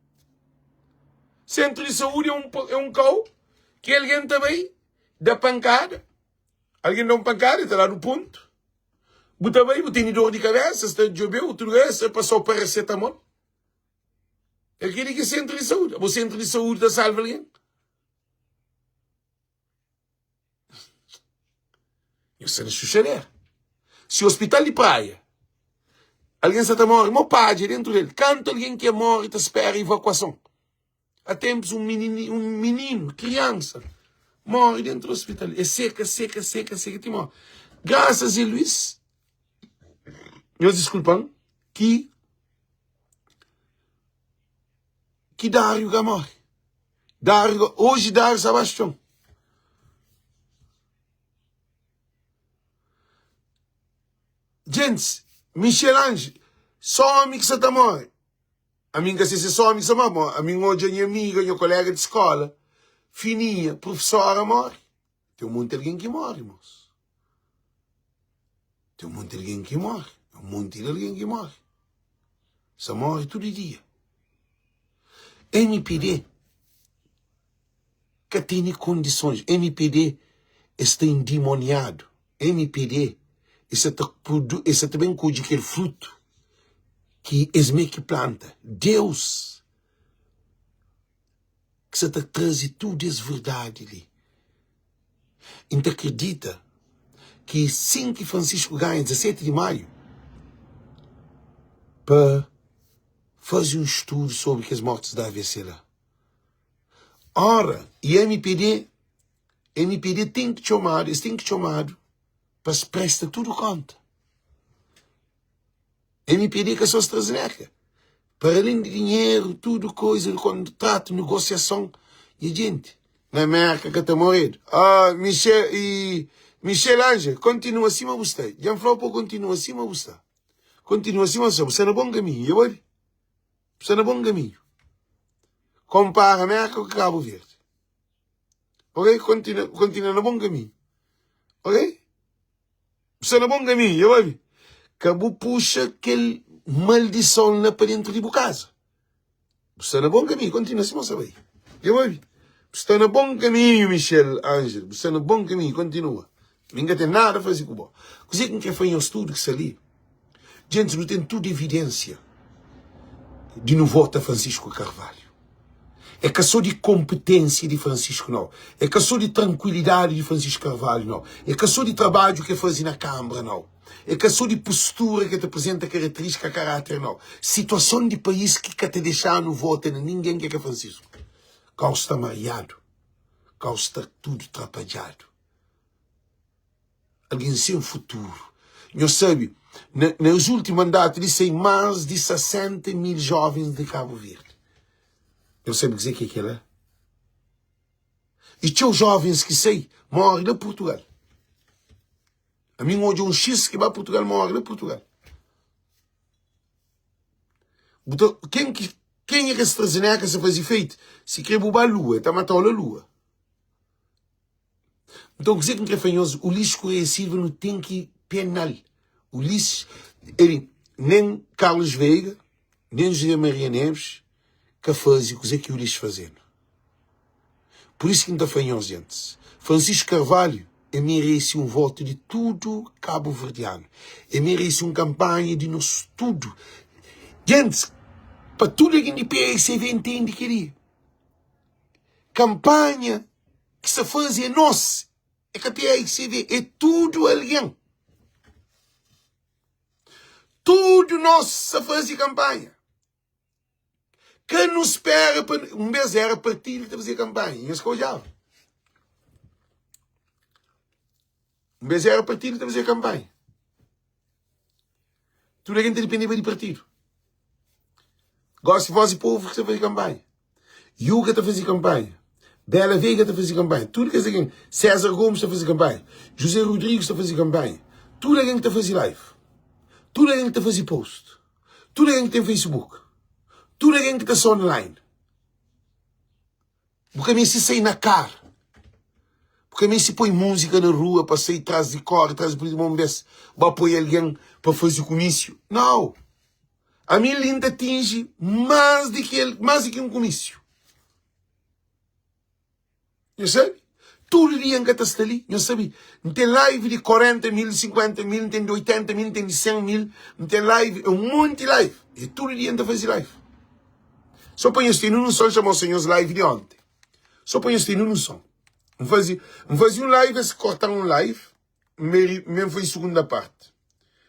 Sentru di saúdi é un é un kau ki algen ta bai da pankada. Algen da un pankada, el ta dadu pontu. Bu ta bai, bu tene dor di kabesa, es ta djobe-u, tudu es ta pasa-u parasetamol. É kel-li ki é sentru di saúdi. Abo sentru di saúdi ta salva algen? Nhos sta na xuxadera. Si ospital di Praia, algen sa ta móre, mo padja dentu del. Kantu algen ki móre ta spera ivakuason? A tenpus un minini, un mininu, kriansa, móre dentu di ospital. E seka, seka, seka, seka ti móre. Grasas a Luis, nhos diskulpa-m, ki ki Dáriu ka móre. Dáriu, oji Dáriu sta baxu txon. Gentis, Michel Ange, só omi ki sa ta móre. Ami N ka se si é só omi ki sa móre, ma ami N odja nha amiga, nha kolega di skola, Fininha, prufesora móre. Ten un monti algen ki móre, irmons. Ten un monti algen ki móre. Un monti di algen ki móre. Sa móre tudu dia. MPD ka tene kondisons. MPD es sta endimoniadu. MPD es sa ta produ, es sa ta ben kodje kel frutu ki es mê ki planta. Deus ki sa ta traze tudu es verdadi li. I N ta kridita ki sin ki Francisco ganha 17 di Maiu pa faze un studu sobri kes mortis di AVC la. Ora, i MPD, MPD ten ki txomadu, es ten ki txomadu pa es presta tudu konta. MPD ka só AstraZeneca. Para além di dinheru, tudu koisa, kontratu, negosiason, nha jenti, na Merka ka ta moredu. Ah, Michel, i Michel Ange, kontinua sima bu sta. Dja N fla-u pa bu kontinua sima bu sta. Kontinua sima bu sta, bu sta na bon kaminhu, dja bu obi? Bu sta na bon kaminhu. Konpara Merka ku Kabu Verdi. Ok? Kontinua, kontinua na bon kaminhu. Ok? Bu sta na bon kaminhu, dja bu obi? Ka bu puxa kel maldison la pa dentru di bu kaza. Bu sta na bon kaminhu, kontinua sima bu sta bai. Dja bu obi? Bu sta na bon kaminhu, Michel Angel. Bu sta na bon kaminhu, kontinua. Mi N ka ten nada faze ku bo. Kuzê ki N krê fla nhos tudu ki sta li? Gentis, nu ten tudu evidensia. di nu vota Francisco Carvalho. É ka só di konpetênsia di Francisco nau. É ka só di trankuilidadi di Francisco Carvalho nau. É ka só di trabadju ki el faze na Kanbra nau. É ka só di postura ki el ta apresenta karaterístika, karáter nau. Situason di país ki ka ta dexa-nu vota na ningen ki é ka Francisco. Kau sta mariadu. Kau sta tudu trapadjadu. Algen sen futuru. Nhos sabe, na, na es últimu mandatu li sai más di 60 mil jovens di Kabu Verdi. Nhos sabe kuzê ki é kel-la? I txeu jovens ki sai móre la Purtugal. Ami N odja un xis ki ba Purtugal móre la Purtugal. Bu ta, ken ki, kenha ki AstraZeneca sa faze ifeitu? Si kre bu ba lua, el ta matau la lua. Nton, kuzê ki N krê fla nhos, Ulisses Correia Silva nu ten ki pena-l. Ulisses, el, nen Carlos Veiga, nen José Maria Neves ka faze kuzê ki Ulisses faze-nu. Pur isu ki N ta fla nhos, gentis, Francisco Carvalho e merese un votu di tudu kabuverdianu, e merese un kanpanha di nos tudu. Gentis, pa tudu algen di PSV ntende kel-li, kanpanha ki sta faze é nos, é ka PAIGCV, é tudu algen. Tudu nos sta faze kanpanha. Ka nu spera pa. Un bes era partidu ki ta fazia kanpanha, nhos ka odjaba. Un bes era partidu ki ta fazia kanpanha. Tudu algen ta dipendeba di partidu. Gosi voz di povu ki ta faze kanpanha. Yuga ta faze kanpanha. Bela Veiga ta faze kanpanha. Tudu kes algen. César Gomes ta faze kanpanha. José Rodrigues ta faze kanpanha. Tudu algen ki ta faze live. Tudu algen ki ta faze post. Tudu algen ki ten Facebook. Tudu algen ki ta sta online. Bu ka meste sai na kar. Bu ka meste poi múzika na rua pa sai tras di kóre, tras di polísia, ma un bês ba poi algen pa faze kumísiu. Nau! Ami li N ta atinji más di ki el, más di ki un kumísiu. Nhos sabe? Tudu dia N ka ta sta li. Nhos sabe, N ten live di 40 mil, 50 mil, N ten di 80 mil, N ten di 100 mil, N ten live, un monti live. E tudu dia N ta faze live. Só pa nhos tene noson, N xa mostra nhos live di onti. Só pa nhos tene noson. N faze, N faze un live, es korta-m un live, N ben faze segunda parte.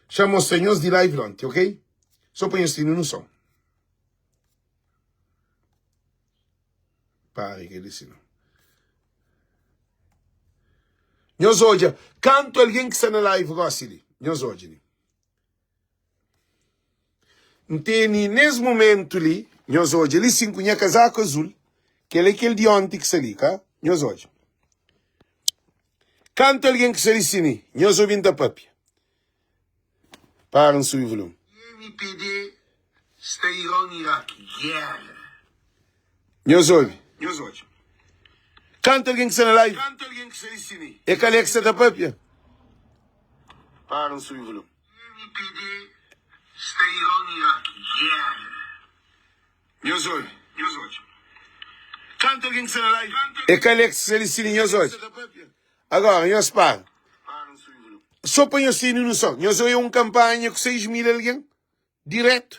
Xa mostra nhos di live di onti, ok? Só pa nhos tene noson. Pare kel-li sinau. Nhos odja kantu algen ki sta na live gosi li. Nhos odja li. N tene nes momentu li, nhos odja li sin ku nha kazaku azul, kel é kel di onti ki sta li, ka? Nhos odja. Kantu algen ki sta li sin li, nhos obi N ta papia. Para N subi volume. MPD sta Iran Iraki guerra. Nhos obi. Nhos odja. Kantu algen ki sta na live. Kantu algen ki sta li si mi. É kal é ki sta ta papia? Para N subi volume. MPD sta Iran Iraki guerra. Nhos obi. Nhos odja. Kantu algen ki sta na live. É kal é ki sta li si mi. Nhos odja. Agora, nhos para. Só pa nhos tene noson, nhos oia un kanpanha ku 6 mil algen, diretu.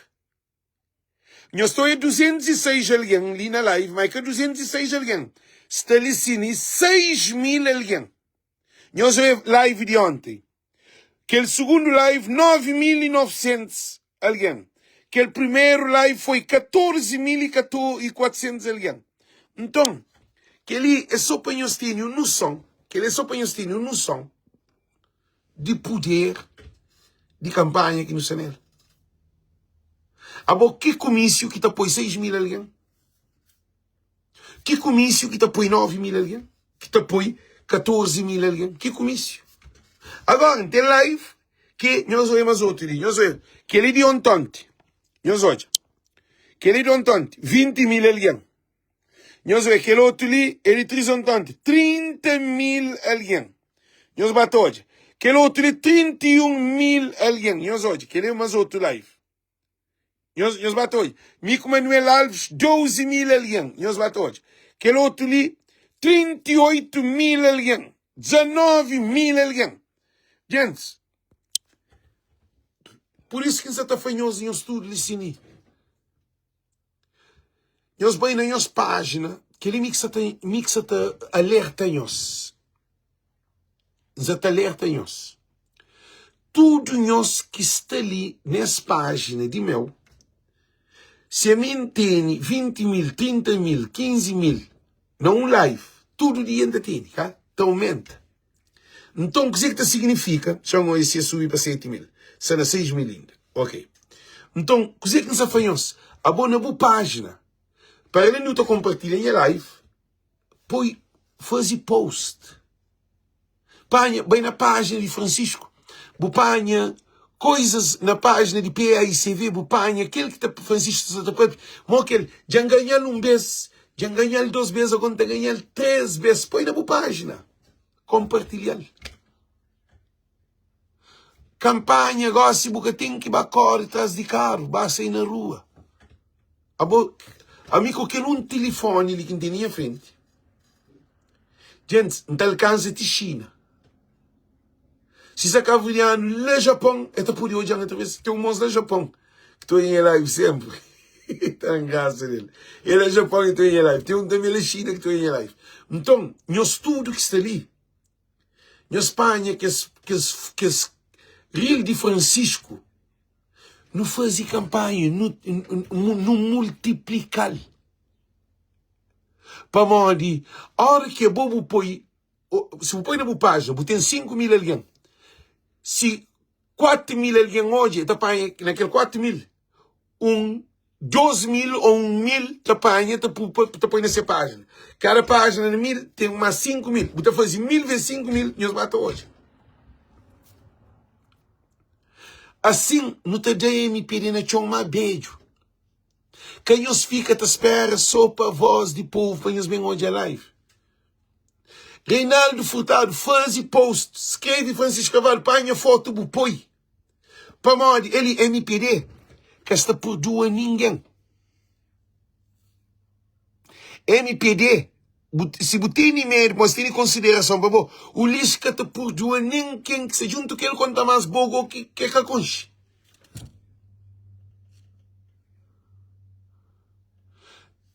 Nhos ta oia 206 algen li na live, ma é ka 206 algen. Sta li sin i 6 mil algen. Nhos oia live di onti. Kel sugundu live, 9.900 algen. Kel primeru live foi 14.400 algen. Nton, kel-li é sô pa nhos tene un noson, kel-li é sô pa nhos tene un noson di puder di kanpanha ki nu sta nel. Abo, ki kumísiu ki ta poi 6.000 algen? Ki kumísiu ki ta poi 9 mil algen? Ki ta poi 14 mil algen? Ki kumísiu? Agora, N ten live ki nhos oia mas otu di. Nhos oia. Kel-li di ontonti. Nhos odja. Kel-li di ontonti, 20 mil algen. Nhos oia. Kel otu li é di trisontonti, 30 mil algen. Nhos ba ta odja. Kel otu li, 31 mil algen. Nhos odja. Kel-li é mas otu live. Nhos, nhos ba ta odja. Mi ku Manuel Alves, 12 mil algen. Nhos ba ta odja. Kel otu li, 38 mil algen. 19 mil algen. Gentis, pur isu ki N sa ta fla nhos, nhos tudu li si mi. Nhos bai na nhos pájina, kel-li mi ki sa ta, mi ki sa ta alerta nhos. N sa ta alerta nhos. Tudu nhos ki sta li nes pájina di meu, si ami N tene 20 mil, 30 mil, 15 mil na un live, tudu dia N ta tene, ka? Ta aumenta. Nton, kuzê ki ta siginifika? Txeu oji si es subi pa 7 mil, sta na 6 mil inda. Ok. Nton, kuzê ki N sta fla nhos? Abo na bu pájina, para alén di bu ta konpartilha nha live, poi, faze post. Panha, bai na pájina di Francisco, bu panha koizas na pájina di PAICV, bu panha kel ki ta Francisco sta ta papia, mo kel, dja N ganha-l un bês, dja N ganha-l dos bês, agora N ta ganha-l três bês. Poi na bu pájina. Konpartilha-l. Kanpanha gosi bu ka ten ki ba kore tras di karu, ba sai na rua. Abo, ami ku kel un tilifoni li ki N tene nha frenti, djentis, N ta alkansa ti Xina. Si sa kabuverdianu la Japon, e ta pode odja-m atraves. Ten un mos la Japon ki ta odja nha live senpri. Ta da-m grasa del. E la Japon e ta odja nha live. Ten un tanbe la Xina ki ta odja nha live. Nton, nhos tudu ki sta li, nhos panha kes, kes, kes ril di Francisco, nu faze kanpanha, nu, nu multiplika-l. Pamodi, óra ki abo bu poi Si bu poi na bu pájina, bu ten 5 mil algen. Si 4 mil algen odja, e ta panha na kel 4 mil, un 2 mil ô 1 mil ta panha ta ta poi na se pájina. Kada pájina na mil ten más 5 mil. Bu ta faze mil ves 5 mil, nhos ba ta odja. Asin, nu ta da MPD na txon má bedju. Ka nhos fika ta spera so pa voz di povu pa nhos ben odja live. Reinaldo Furtado faze post, skreve Francisco Carvalho, panha foto bu poi. Pamodi el e MPD ka sta purdua ningen. MPD, bu, si bu tene medu, mas tene konsiderason pa bo, Ulisses ka ta purdua nen ken ki sta djuntu ku el konta mas bo go ki ke ka konxe.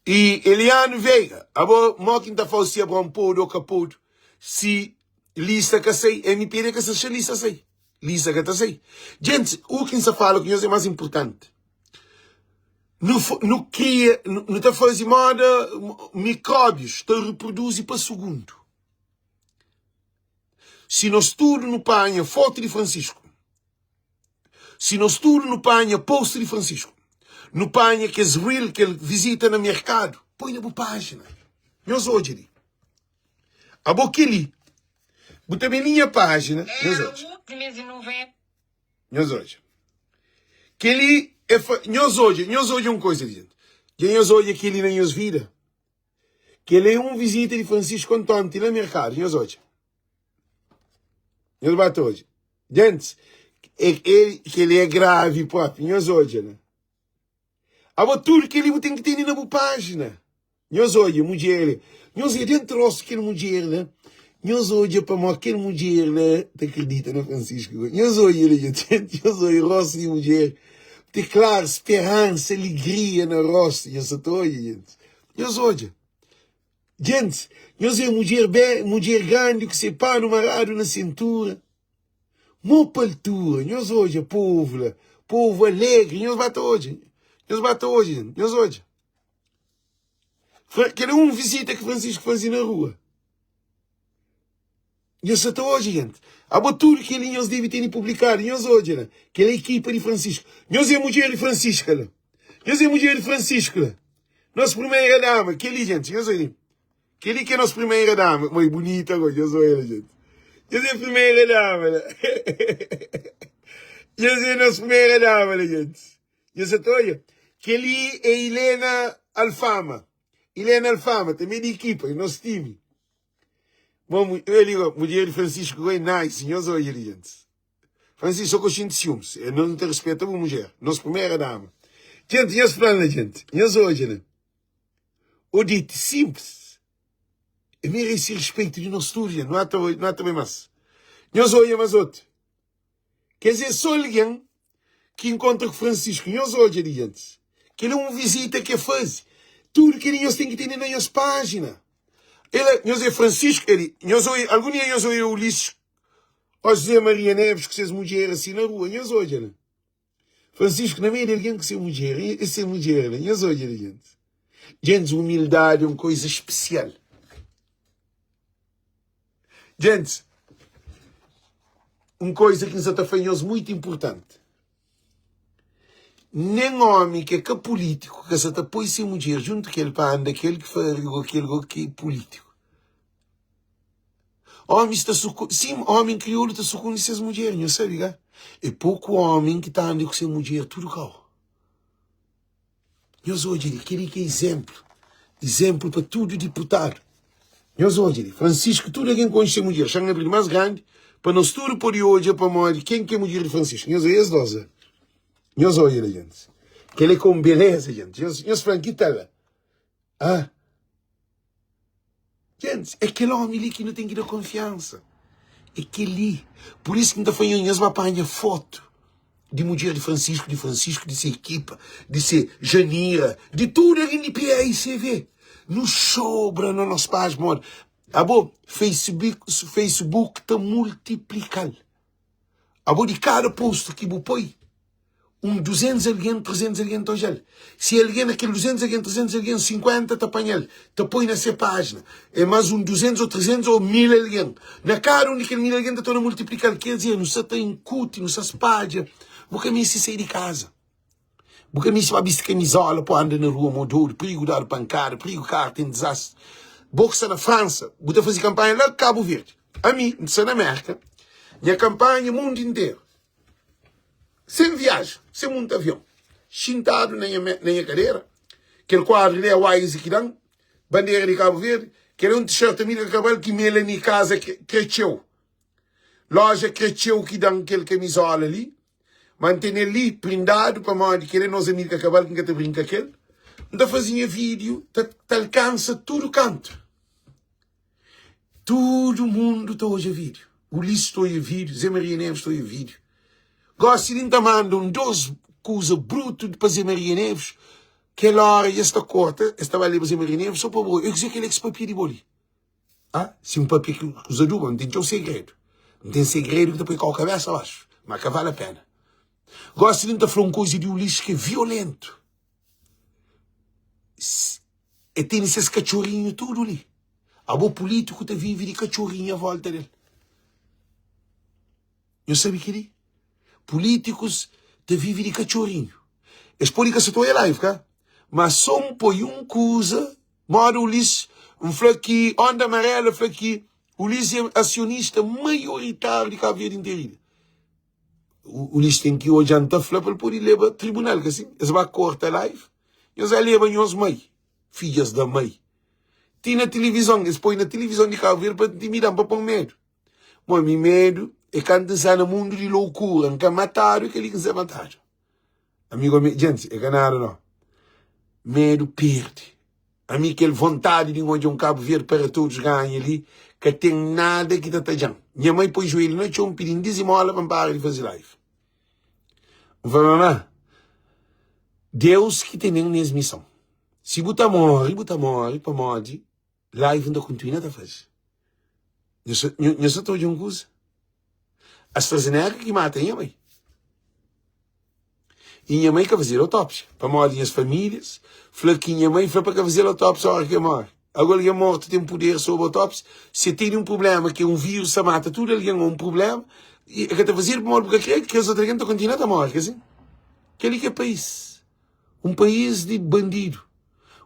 E Eliano Veiga, abo mo ki nta fau si Abraão podu ou ka podu, si lista ka sai, MPD ka sa xa lista sai, lista ka ta sai. Gente, u ki nsa fala ku nhos é mas importante. Nu, nu kria, nu, nu ta faze moda mikróbios ta reproduzi pa sugundu. Si nos tudu nu panha foto di Francisco, Si nos tudu nu panha post di Francisco, nu panha kes reel ki el vizita na merkadu, poi na bu pájina. Nhos odja li. Abo kel-li, bu ta ben li nha pájina, nhos odja. Nhos odja. Kel-li é fa... Nhos odja, nhos odja un koisa li, jenti. Dja nhos odja kel-li na nhos vida? Kel-li é un vizita di Francisco António ti na merkadu, nhos odja. Nhos ba ta odja. Gentis, é, é, kel-li é gravi propi. Nhos odja la. Abo tudu kel-li bu ten ki tene na bu pájina. Nhos odja mudjer li. Nhos odja dentu rostu kel mudjer la. Nhos odja pamodi kel mudjer la ta kridita na Francisco. Nhos odja li, gente. Nhos odja rostu di mudjer. Te klaru, speransa, alegria na rostu. Nhos sa ta odja, gente. Nhos odja. Gentis, nhos é mudjer bé, mudjer grandi ku se panu maradu na sintura. Mô pa altura, nhos odja povu la, povu alegri, nhos ba ta odja, nhos ba ta odja, nhos odja. Kel é un vizita ki Francisco faze na rua. Nhos sa ta odja, gente. Abo tudu kel-li nhos debe tene publikadu. Nhos odja la. Kel é ekipa di Francisco. Nhos é mudjer di Francisca la. Nhos é mudjer di Francisco la. Nos primeira dama. Kel-li, gente. Nhos odja. Kel-li ki é nos primeira dama. Mãe, bonita agora. Nhos odja la, gente. Nhos é primeira dama la. Nhos é nos primeira dama la, gente. Nhos sa ta odja. Kel-li é Helena Alfama. Helena Alfama, também di ekipa, nos time. Bom, eu ligo, mulher de Francisco Goi, nice, nhos odja li, gente. Francisco, só que eu sinto ciúmes. Eu não te respeito a mulher. Nossa primeira dama. Gente, nhos plan lá, gente. Nhos odja lá. Odite, simples. Eu mereci respeito de nós tudo, gente. Não há, não há também mais. Nhos odja mais outro. Quer dizer, só alguém que encontra com Francisco. Nhos odja li, gente. Kel é un vizita ke faze. Tudu kel-li nhos ten ki tene na nhos pájina. El é, nhos é Francisco, el, nhos oi, algun dia nhos oia Ulisses ó José Maria Neves ku ses mudjer asi na rua? Nhos odja la. Francisco na meiu di algen ku se mudjer, e se mudjer la. Nhos odja li, gentis. Gentis, umildadi é un koisa spesial. Gentis, un koisa ki N sa ta fla nhos muitu inpurtanti. Nen omi ki é ka pulítiku ka sa ta poi se mudjer djuntu ku el pa anda kel ki fari go kel go ki é pulítiku. Omis ta suku, sim, omi kriolu ta sukundi ses mudjer, nhos sabe ka? É poku omi ki ta anda ku se mudjer tudu kau. Nhos odja li, kel-li ki é izénplu, izénplu pa tudu diputadu. Nhos odja li, Francisco, tudu algen konxe se mudjer, xa N abri-l más grandi pa nos tudu pode odja pamodi ken ki é mudjer di Francisco. Nhos odja es dos la. Nhos odja li, gentis. Kel-li é ka un beleza, gentis. Nhos, nhos fla-m ki tal la? Ah! Gentis, é kel ómi li ki nu ten ki da konfiansa. É kel-li. Pur isu ki N ta fla nhos, nhos ba panha fotu di mudjer di Francisco, di Francisco, di se ekipa, di se Janira, di tudu algen di PAICV. Nu sobra na nos pájina pamodi abo Facebook, Facebook ta multiplika-l. Abo di kada post ki bu poi, un 200 algen, 300 algen ta odja-l. Si algen na kel 200 algen, 300 algen, 50 ta panha-l, ta poi na se pájina. É más un 200 ô 300 ô 1000 algen. Na kada un di kel 1000 algen ta torna multiplika-l. Ker dizer, nu sa ta inkuti, nu sa spadja. Bu ka meste sai di kaza. Bu ka meste ba bisti kamizola pa anda na rua mo dodu, prigu dadu pankada, prigu karu ten dizastri. Bo ki sta na Fransa, bu ta faze kanpanha la Kabu Verdi. Ami, N sta na Merka, nha kanpanha mundu interu. Sen viaja, sen munta avion, xintadu na nha na nha kadera, kel kuadru li é Wise ki da-m, bandera di Kabu Verdi, kel é un t-shirt Amílcar Cabral ki Melanie Casa kre txeu, loja kre txeu ki da-m kel kamizola li, ma N tene-l li prindadu pamodi kel é nos Amílcar Cabral ki N ka ta brinka kel. N ta faze nha vídiu ta ta alkansa tudu kantu. Tudu mundu ta odja vídiu. Ulisses ta odja vídiu, Zé Maria Neves ta odja vídiu. Gosi li N ta manda un dos kuza brutu pa Zé Maria Neves, kel óra dja es ta korta, es ta ba leba Zé Maria Neves so pa bo. Eu kuzê kel-li ki es papia di bo li? Ah, si N papia ki kuza duba, N ten txeu segredu. N ten segredu ki ta poi kau kabésa baxu, ma ka vale a pena. Gosi li N ta fla un kuza di Ulisses ki é violentu. E tene ses katxorinhu tudu li. Abo pulítiku ta vive di katxorinhu a volta del. Nhos sabe kel-li? Pulítikus ta vive di katxorinhu. Es pode ka sa ta oia live, ka? Ma so N poi un kuza, moda Ulisses, N fla ki Onda Amarela fla ki Ulisses é asionista maioritáriu di Kabu Verdi interu. Ulisses ten ki odja-m ta fla pa el pode leba tribunal, ka si? Es ba korta live, nhos a leba nhos mai, fidjas da mai. Ti na tilivizon, es poi na tilivizon di Kabu Verdi pa intimida-m, pa pô-m medu. Mo mi medu é kantu N sta na mundu di loukura, N ka matadu, é kel-li ki N sta matadu. Amigo mi, gente, é ka nada não. Medo perde. Ami kel vontade de odja um Cabo Verde para todos ganha li, ka tem nada ki ta tadjan. Nha mãe poi joelho na txon pidin dizimola pa N para di faze live. N fla mamá, Deus ki tenen nes mison. Si bu ta morre, bu ta morre pamodi Live N ta kontinua ta faze. Nhos sa ta odja un kuza? AstraZeneca ki mata nha mai. I nha mai ka fazedu autópsia. Pamodi nhas famílias fla ki nha mai fla pa ka fazedu autópsia óra ki el móre. Agora algen mortu ten puder sobri autópsia? Si el tene un prubléma ki é un vírus ta mata tudu algen ô un prubléma, el ka ta fazedu pamodi bu ka krê, kes otu algen ta kontinua ta móre, ka sin? Kel-li ki é país. Un país di bandidu,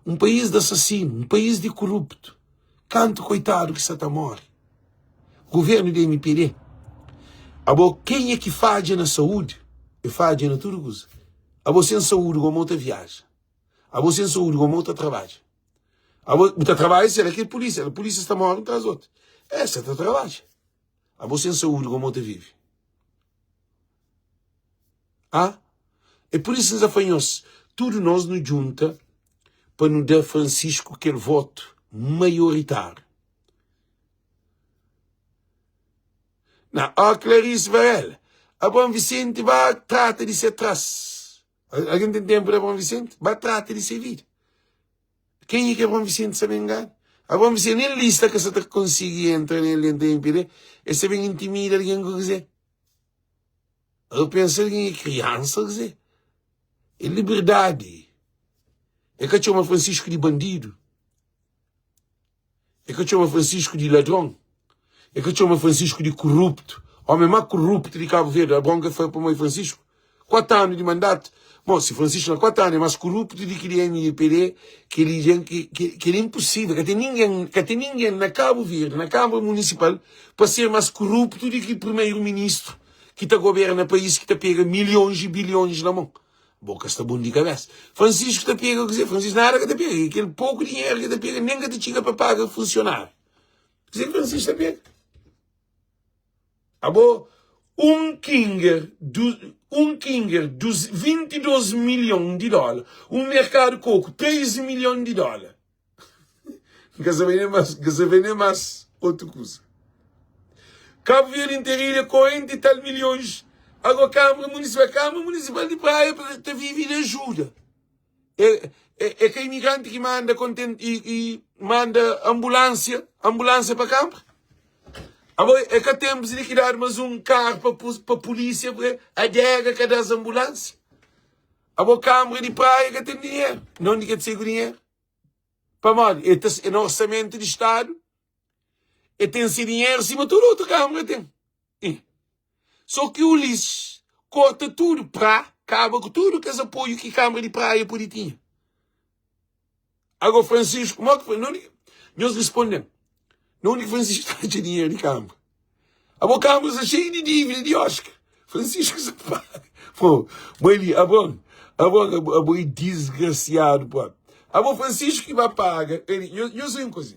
un país di asasinu, un país di kuruptu. Kantu koitadu ki sa ta móre. Guvernu di mpd, abo kenha ki fadja na saúdi, e fadja na tudu kuza. Abo sen saúdi gomo bu ta viaja, abo sen saúdi gomo bu ta trabadja. Abo bu ta trabadja sera ki polísia, polísia sta móre un tras otu. E sa ta trabadja. Abo sen saúdi gomo bu ta vive. Ah, é por isso N sa fla nhos, tudu nos nu djunta pa nu da Francisco kel votu maioritáriu. Na, ó Clarice Varela, Abraão Vicente ba trata di se tras. Algen ten tempu di Abraão Vicente? Ba trata di se vida. Kenha ki Abraão Vicente sa ben ngana? Abraão Vicente nen lista ka sa ta konsigi entra nel dentu MPD, el sa ben intimida algen ku kuzê? Eu pensa algen é kriansa kuzê? É liberdadi. É ka txoma Francisco di bandidu. E ka txoma Francisco di ladron. E ka txoma Francisco di kuruptu. Omi ma kuruptu di Cabo Verde. Abron ka fla pamodi Francisco. 4 anu di mandatu. Bon, si Francisco na 4 anu é mas kuruptu di ki di MPD, kel-li dja kel-li é inposível. Ka ten ningen, ka ten ningen na Cabo Verde, na Câmara Municipal, pa ser mas kuruptu di ki primeiro ministru ki ta goberna país ki ta pega milhons e bilhons na mon. Bo ka sta bon di kabesa. Francisco ta pega kuzê? Francisco nada ka ta pega. E kel poku dinheru ki ta pega nem ka ta txiga pa paga funsionáriu. Kuzê ki Francisco ta pega? Abo un kinger, du, un kinger, dus, 22 milhon di dóla. Un merkadu koku, 3 milhon di dóla. N ka sabe nem mas, n ka sabe nem mas otu kuza. Cabo Verde interilha 40 e tal milhões. Agora Câmara Municipal, Câmara Municipal de Praia ta vive de ajuda. É, é, é ka imigrante que manda content, e, e manda ambulância, ambulância para Câmara. Agora é ka tempos de que dar mais um carro para para polícia, porque a adega que das ambulância. Agora Câmara de Praia que tem dinheiro. Não de que tem dinheiro. Pamodi? E ta na orsamentu di Stadu, e ten se dinheru sima tudu otu kamara ten. E. So ki Ulisses korta tudu pra kaba ku tudu kes apoiu ki kamara di Praia pudi tinha. Ago Francisco, mo ki na undi ki, nhos risponde-m, na undi ki Francisco ta atxa dinheru di kamara? Abo kamara sta xeiu di dívida di Oscar. Francisco sa paga. Pô, mãe li, abo, abo, abo, abo é desgraciado, pô. Abo Francisco que vai paga, ele, nho, nho sei um coisa.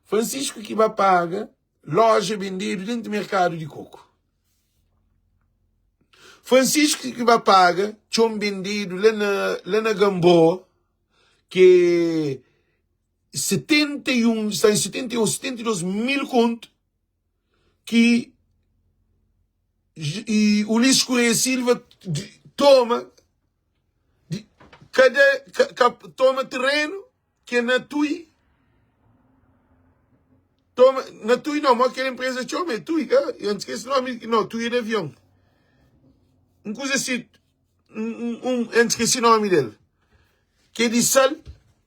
Francisco que vai paga loja vendido dentro do mercado de coco. Francisco que vai paga chão vendido lá na, lá na Gamboa, que 71, está em 71, 72 mil conto, ki e Ulisses Correia Silva toma de, cada ka, ka, toma terreno que é na Tui toma na Tui não, mas aquela empresa chama é Tui, ka? Eu não esqueci o nome, não, Tui é de avião. Um coisa assim, um, um, um, eu não esqueci o nome dele. Que é de sal,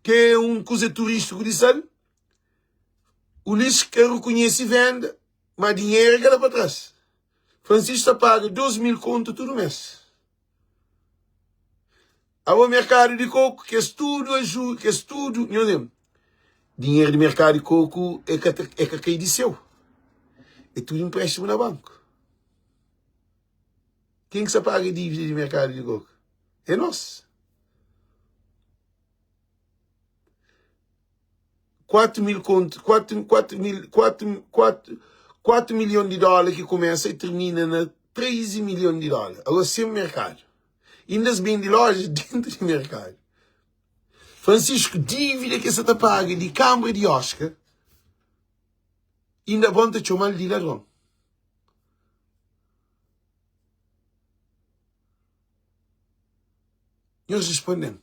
que é um coisa turístico de sal. Ulisses ka rekonhese venda, ma dinheru é ka da pa tras. Francisco ta paga 2 mil kontu tudu mes. Abo merkadu di koku, kes tudu aju, kes tudu, nho lembra, dinheru di merkadu di koku é ka, é ka kai di seu. É tudu empréstimu na banku. Ken ki sa paga dívida di merkadu di koku? É nos. 4 mil kontu, 4, 4 mil, 4, 4, 4 milhon di dóla ki kumesa i tirmina na 13 milhon di dóla. Agora sem merkadu. Inda es bende loja dentro di merkadu. Francisco, dívida ki es sa ta paga di Kambra di Oscar, inda bon ta txoma-l di ladron. Nhos responde-m.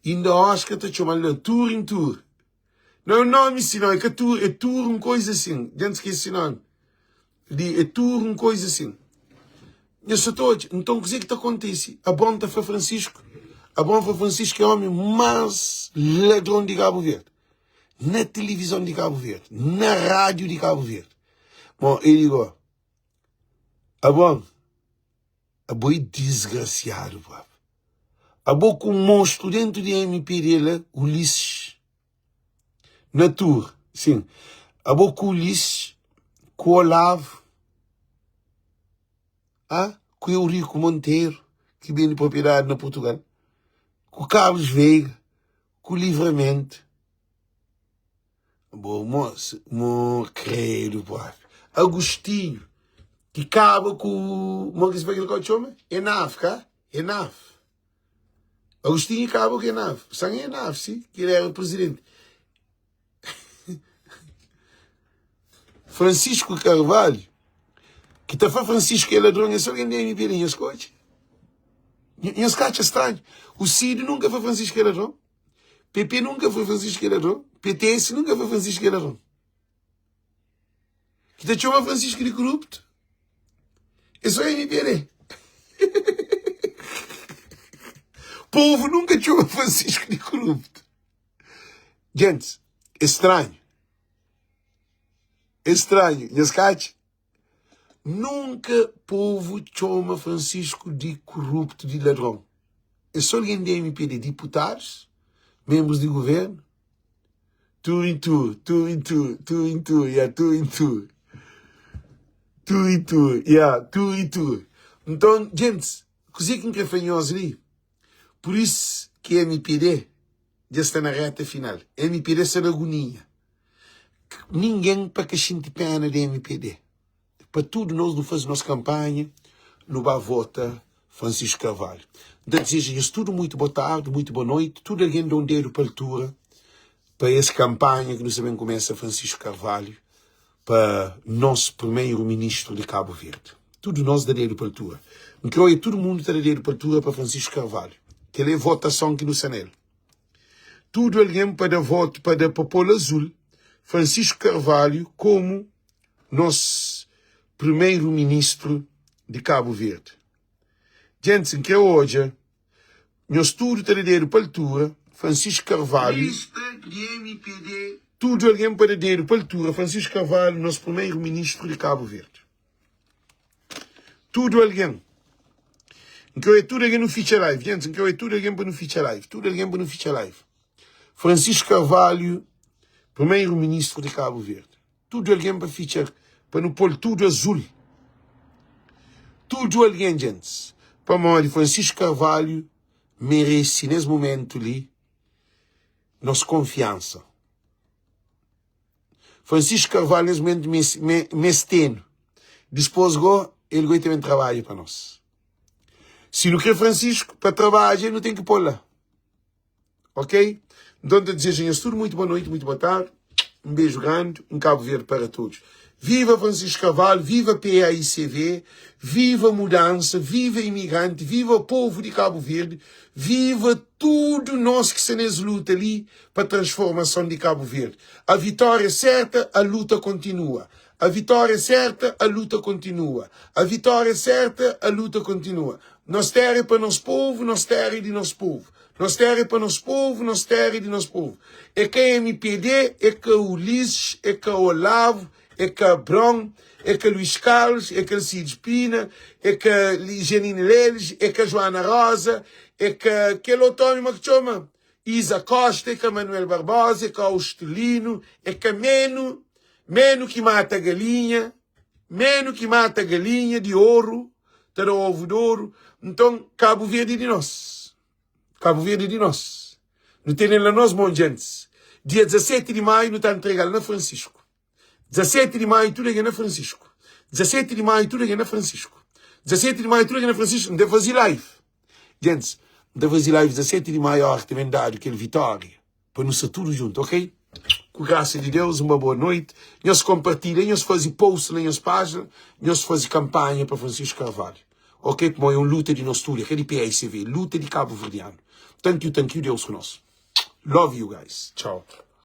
Inda Oscar ta txoma-l la tur in tur. Não é um nome assim, não. É que tur, é tur um coisa assim. Dja N skese nome. Di, é tur um coisa assim. Nhos sa ta odja. Nton, kuzê ki ta kontise? Abron ta fla Francisco. Abron fla Francisco é omi más ladron di Cabo Verde. Na tilivizon di Cabo Verde. Na rádio di Cabo Verde. Bom, ele go. Abron. Abo é disgrasiadu brother. Abo ku um monstro dentro di MPD la, Ulisses. Na tour, sim. Abo ku Ulisses, ku Olavo, ah, ku Eurico Monteiro, ki bende propriedade na Portugal, ku Carlos Veiga, ku Livramento. Bo mos, mo credo propi. Agostinho, ki kaba ku, mo ki se pa kel kau txoma? Enaf, ka? Enaf. Agostinho kaba ku Enaf. San Enaf, si, ki el era presidente. Francisco Carvalho, ki ta fla Francisco é ladron, é so algen di MPD, nhos ka odja? Nhos ka atxa stranhu? O Cid nunka fla Francisco é ladron. PP nunka fla Francisco é ladron. PTS nunka fla Francisco é ladron. Ki ta txoma Francisco di koruptu é só MPD. Povo nunka txoma Francisco di koruptu. Gentis, é stranhu. É stranhu. Nhos ka atxa? Nunka povo txoma Francisco di koruptu, di ladron. É só algen di MPD, diputadus, menbrus di governu. Tur i tur, tur i tur, tur i tur, ya, tur i tur. Tur i tur, ya, tur i tur. Nton, gentis, kuzê ki N krê fla nhos li? Pur isu ki MPD dja sta na reta final. MPD sta na agonia. Ningen pa ka xinti pena di MPD. Pa tudu nos nu faze nos kanpanha, nu ba vota Francisco Carvalho. N ta dizeja nhos tudu muitu bo tardi, muitu bo noiti, tudu algen da un dedu pa altura pa es kanpanha ki nu sta ben kumesa Francisco Carvalho pa nos primeru ministru di Kabu Verdi. Tudu nos da dedu pa altura. N kre oia tudu mundu ta da dedu pa altura pa Francisco Carvalho. Kel é votason ki nu sta nel. Tudu algen pa da votu pa da pa pol azul Francisco Carvalho komu nos primeru ministru di Kabu Verdi. Djentis, N kre odja nhos tudu ta da dedu pa altura Francisco Carvalho. Lista di MPD. Tudu algen pa da dedu pa altura Francisco Carvalho, nos primeru ministru di Kabu Verdi. Tudu algen. N kre odja tudu algen nu fitxa live. Djentis, N kre odja tudu algen pa nu fitxa live. Tudu algen pa nu fitxa live. Francisco Carvalho, primeru ministru di Kabu Verdi. Tudu algen pa fitxa pa nu pol tudu azul. Tudu algen djentis. Pamodi Francisco Carvalho meresi nes momentu li nos konfiansa. Francisco Carvalho nes momentu mestenu. Dispos go el go el ta ben trabadja pa nos. Si nu kre Francisco pa trabadja nu ten ki pol la. Ok? Nton ta dizeja nhos tudu muitu boa noiti, muitu boa tardi, un beju grandi, un Kabu Verdi para todos. Viva Francisco Carvalho, viva PAICV, viva mudansa, viva imigranti, viva povu di Kabu Verdi, viva tudu nos ki sta nes luta li pa transformason di Kabu Verdi. A vitória é serta, a luta kontinua. A vitória é serta, a luta kontinua. A vitória é serta, a luta kontinua. Nos téra é pa nos povu, nos téra é di nos povu. Nos téra é pa nos povu, nos téra é di nos povu. É ka mpd, é ka Ulisses, é ka Olavo, é ka Abrão, é ka Luís Carlos, é ka Alcides Pina, é ka Janine Leles, é ka Joana Rosa, é ka kel otu ómi ma ki txoma Isa Costa, é ka Manuel Barbosa, é ka Austelino, é ka menu, menu ki mata galinha, menu ki mata galinha di oru. ta da ovu di oru. Nton, Kabu Verdi é di nos. Kabu Verdi é di nos. Nu tene-l na nos mon, djentis. Dia 17 di maiu nu ta ntrega-l na Fransisku. 17 di maiu tudu algen na Fransisku. 17 di maiu tudu algen na Fransisku. 17 di maiu tudu algen na Fransisku. N ta faze live. Djentis, N ta faze live 17 di maiu óra ki ta ben dadu kel vitória. Pa nu sta tudu djuntu, ok? Ku grasa di Deus, uma boa noite. Nhos kompartilha, nhos faze post na nhos pájina, nhos faze kampanha pa Francisco Carvalho, ok? Pamodi é un luta di nos tudu, é ka di PAICV, é luta di kabuverdianu. Thank you, thank you, Deus ku nos. Love you guys. Tchau.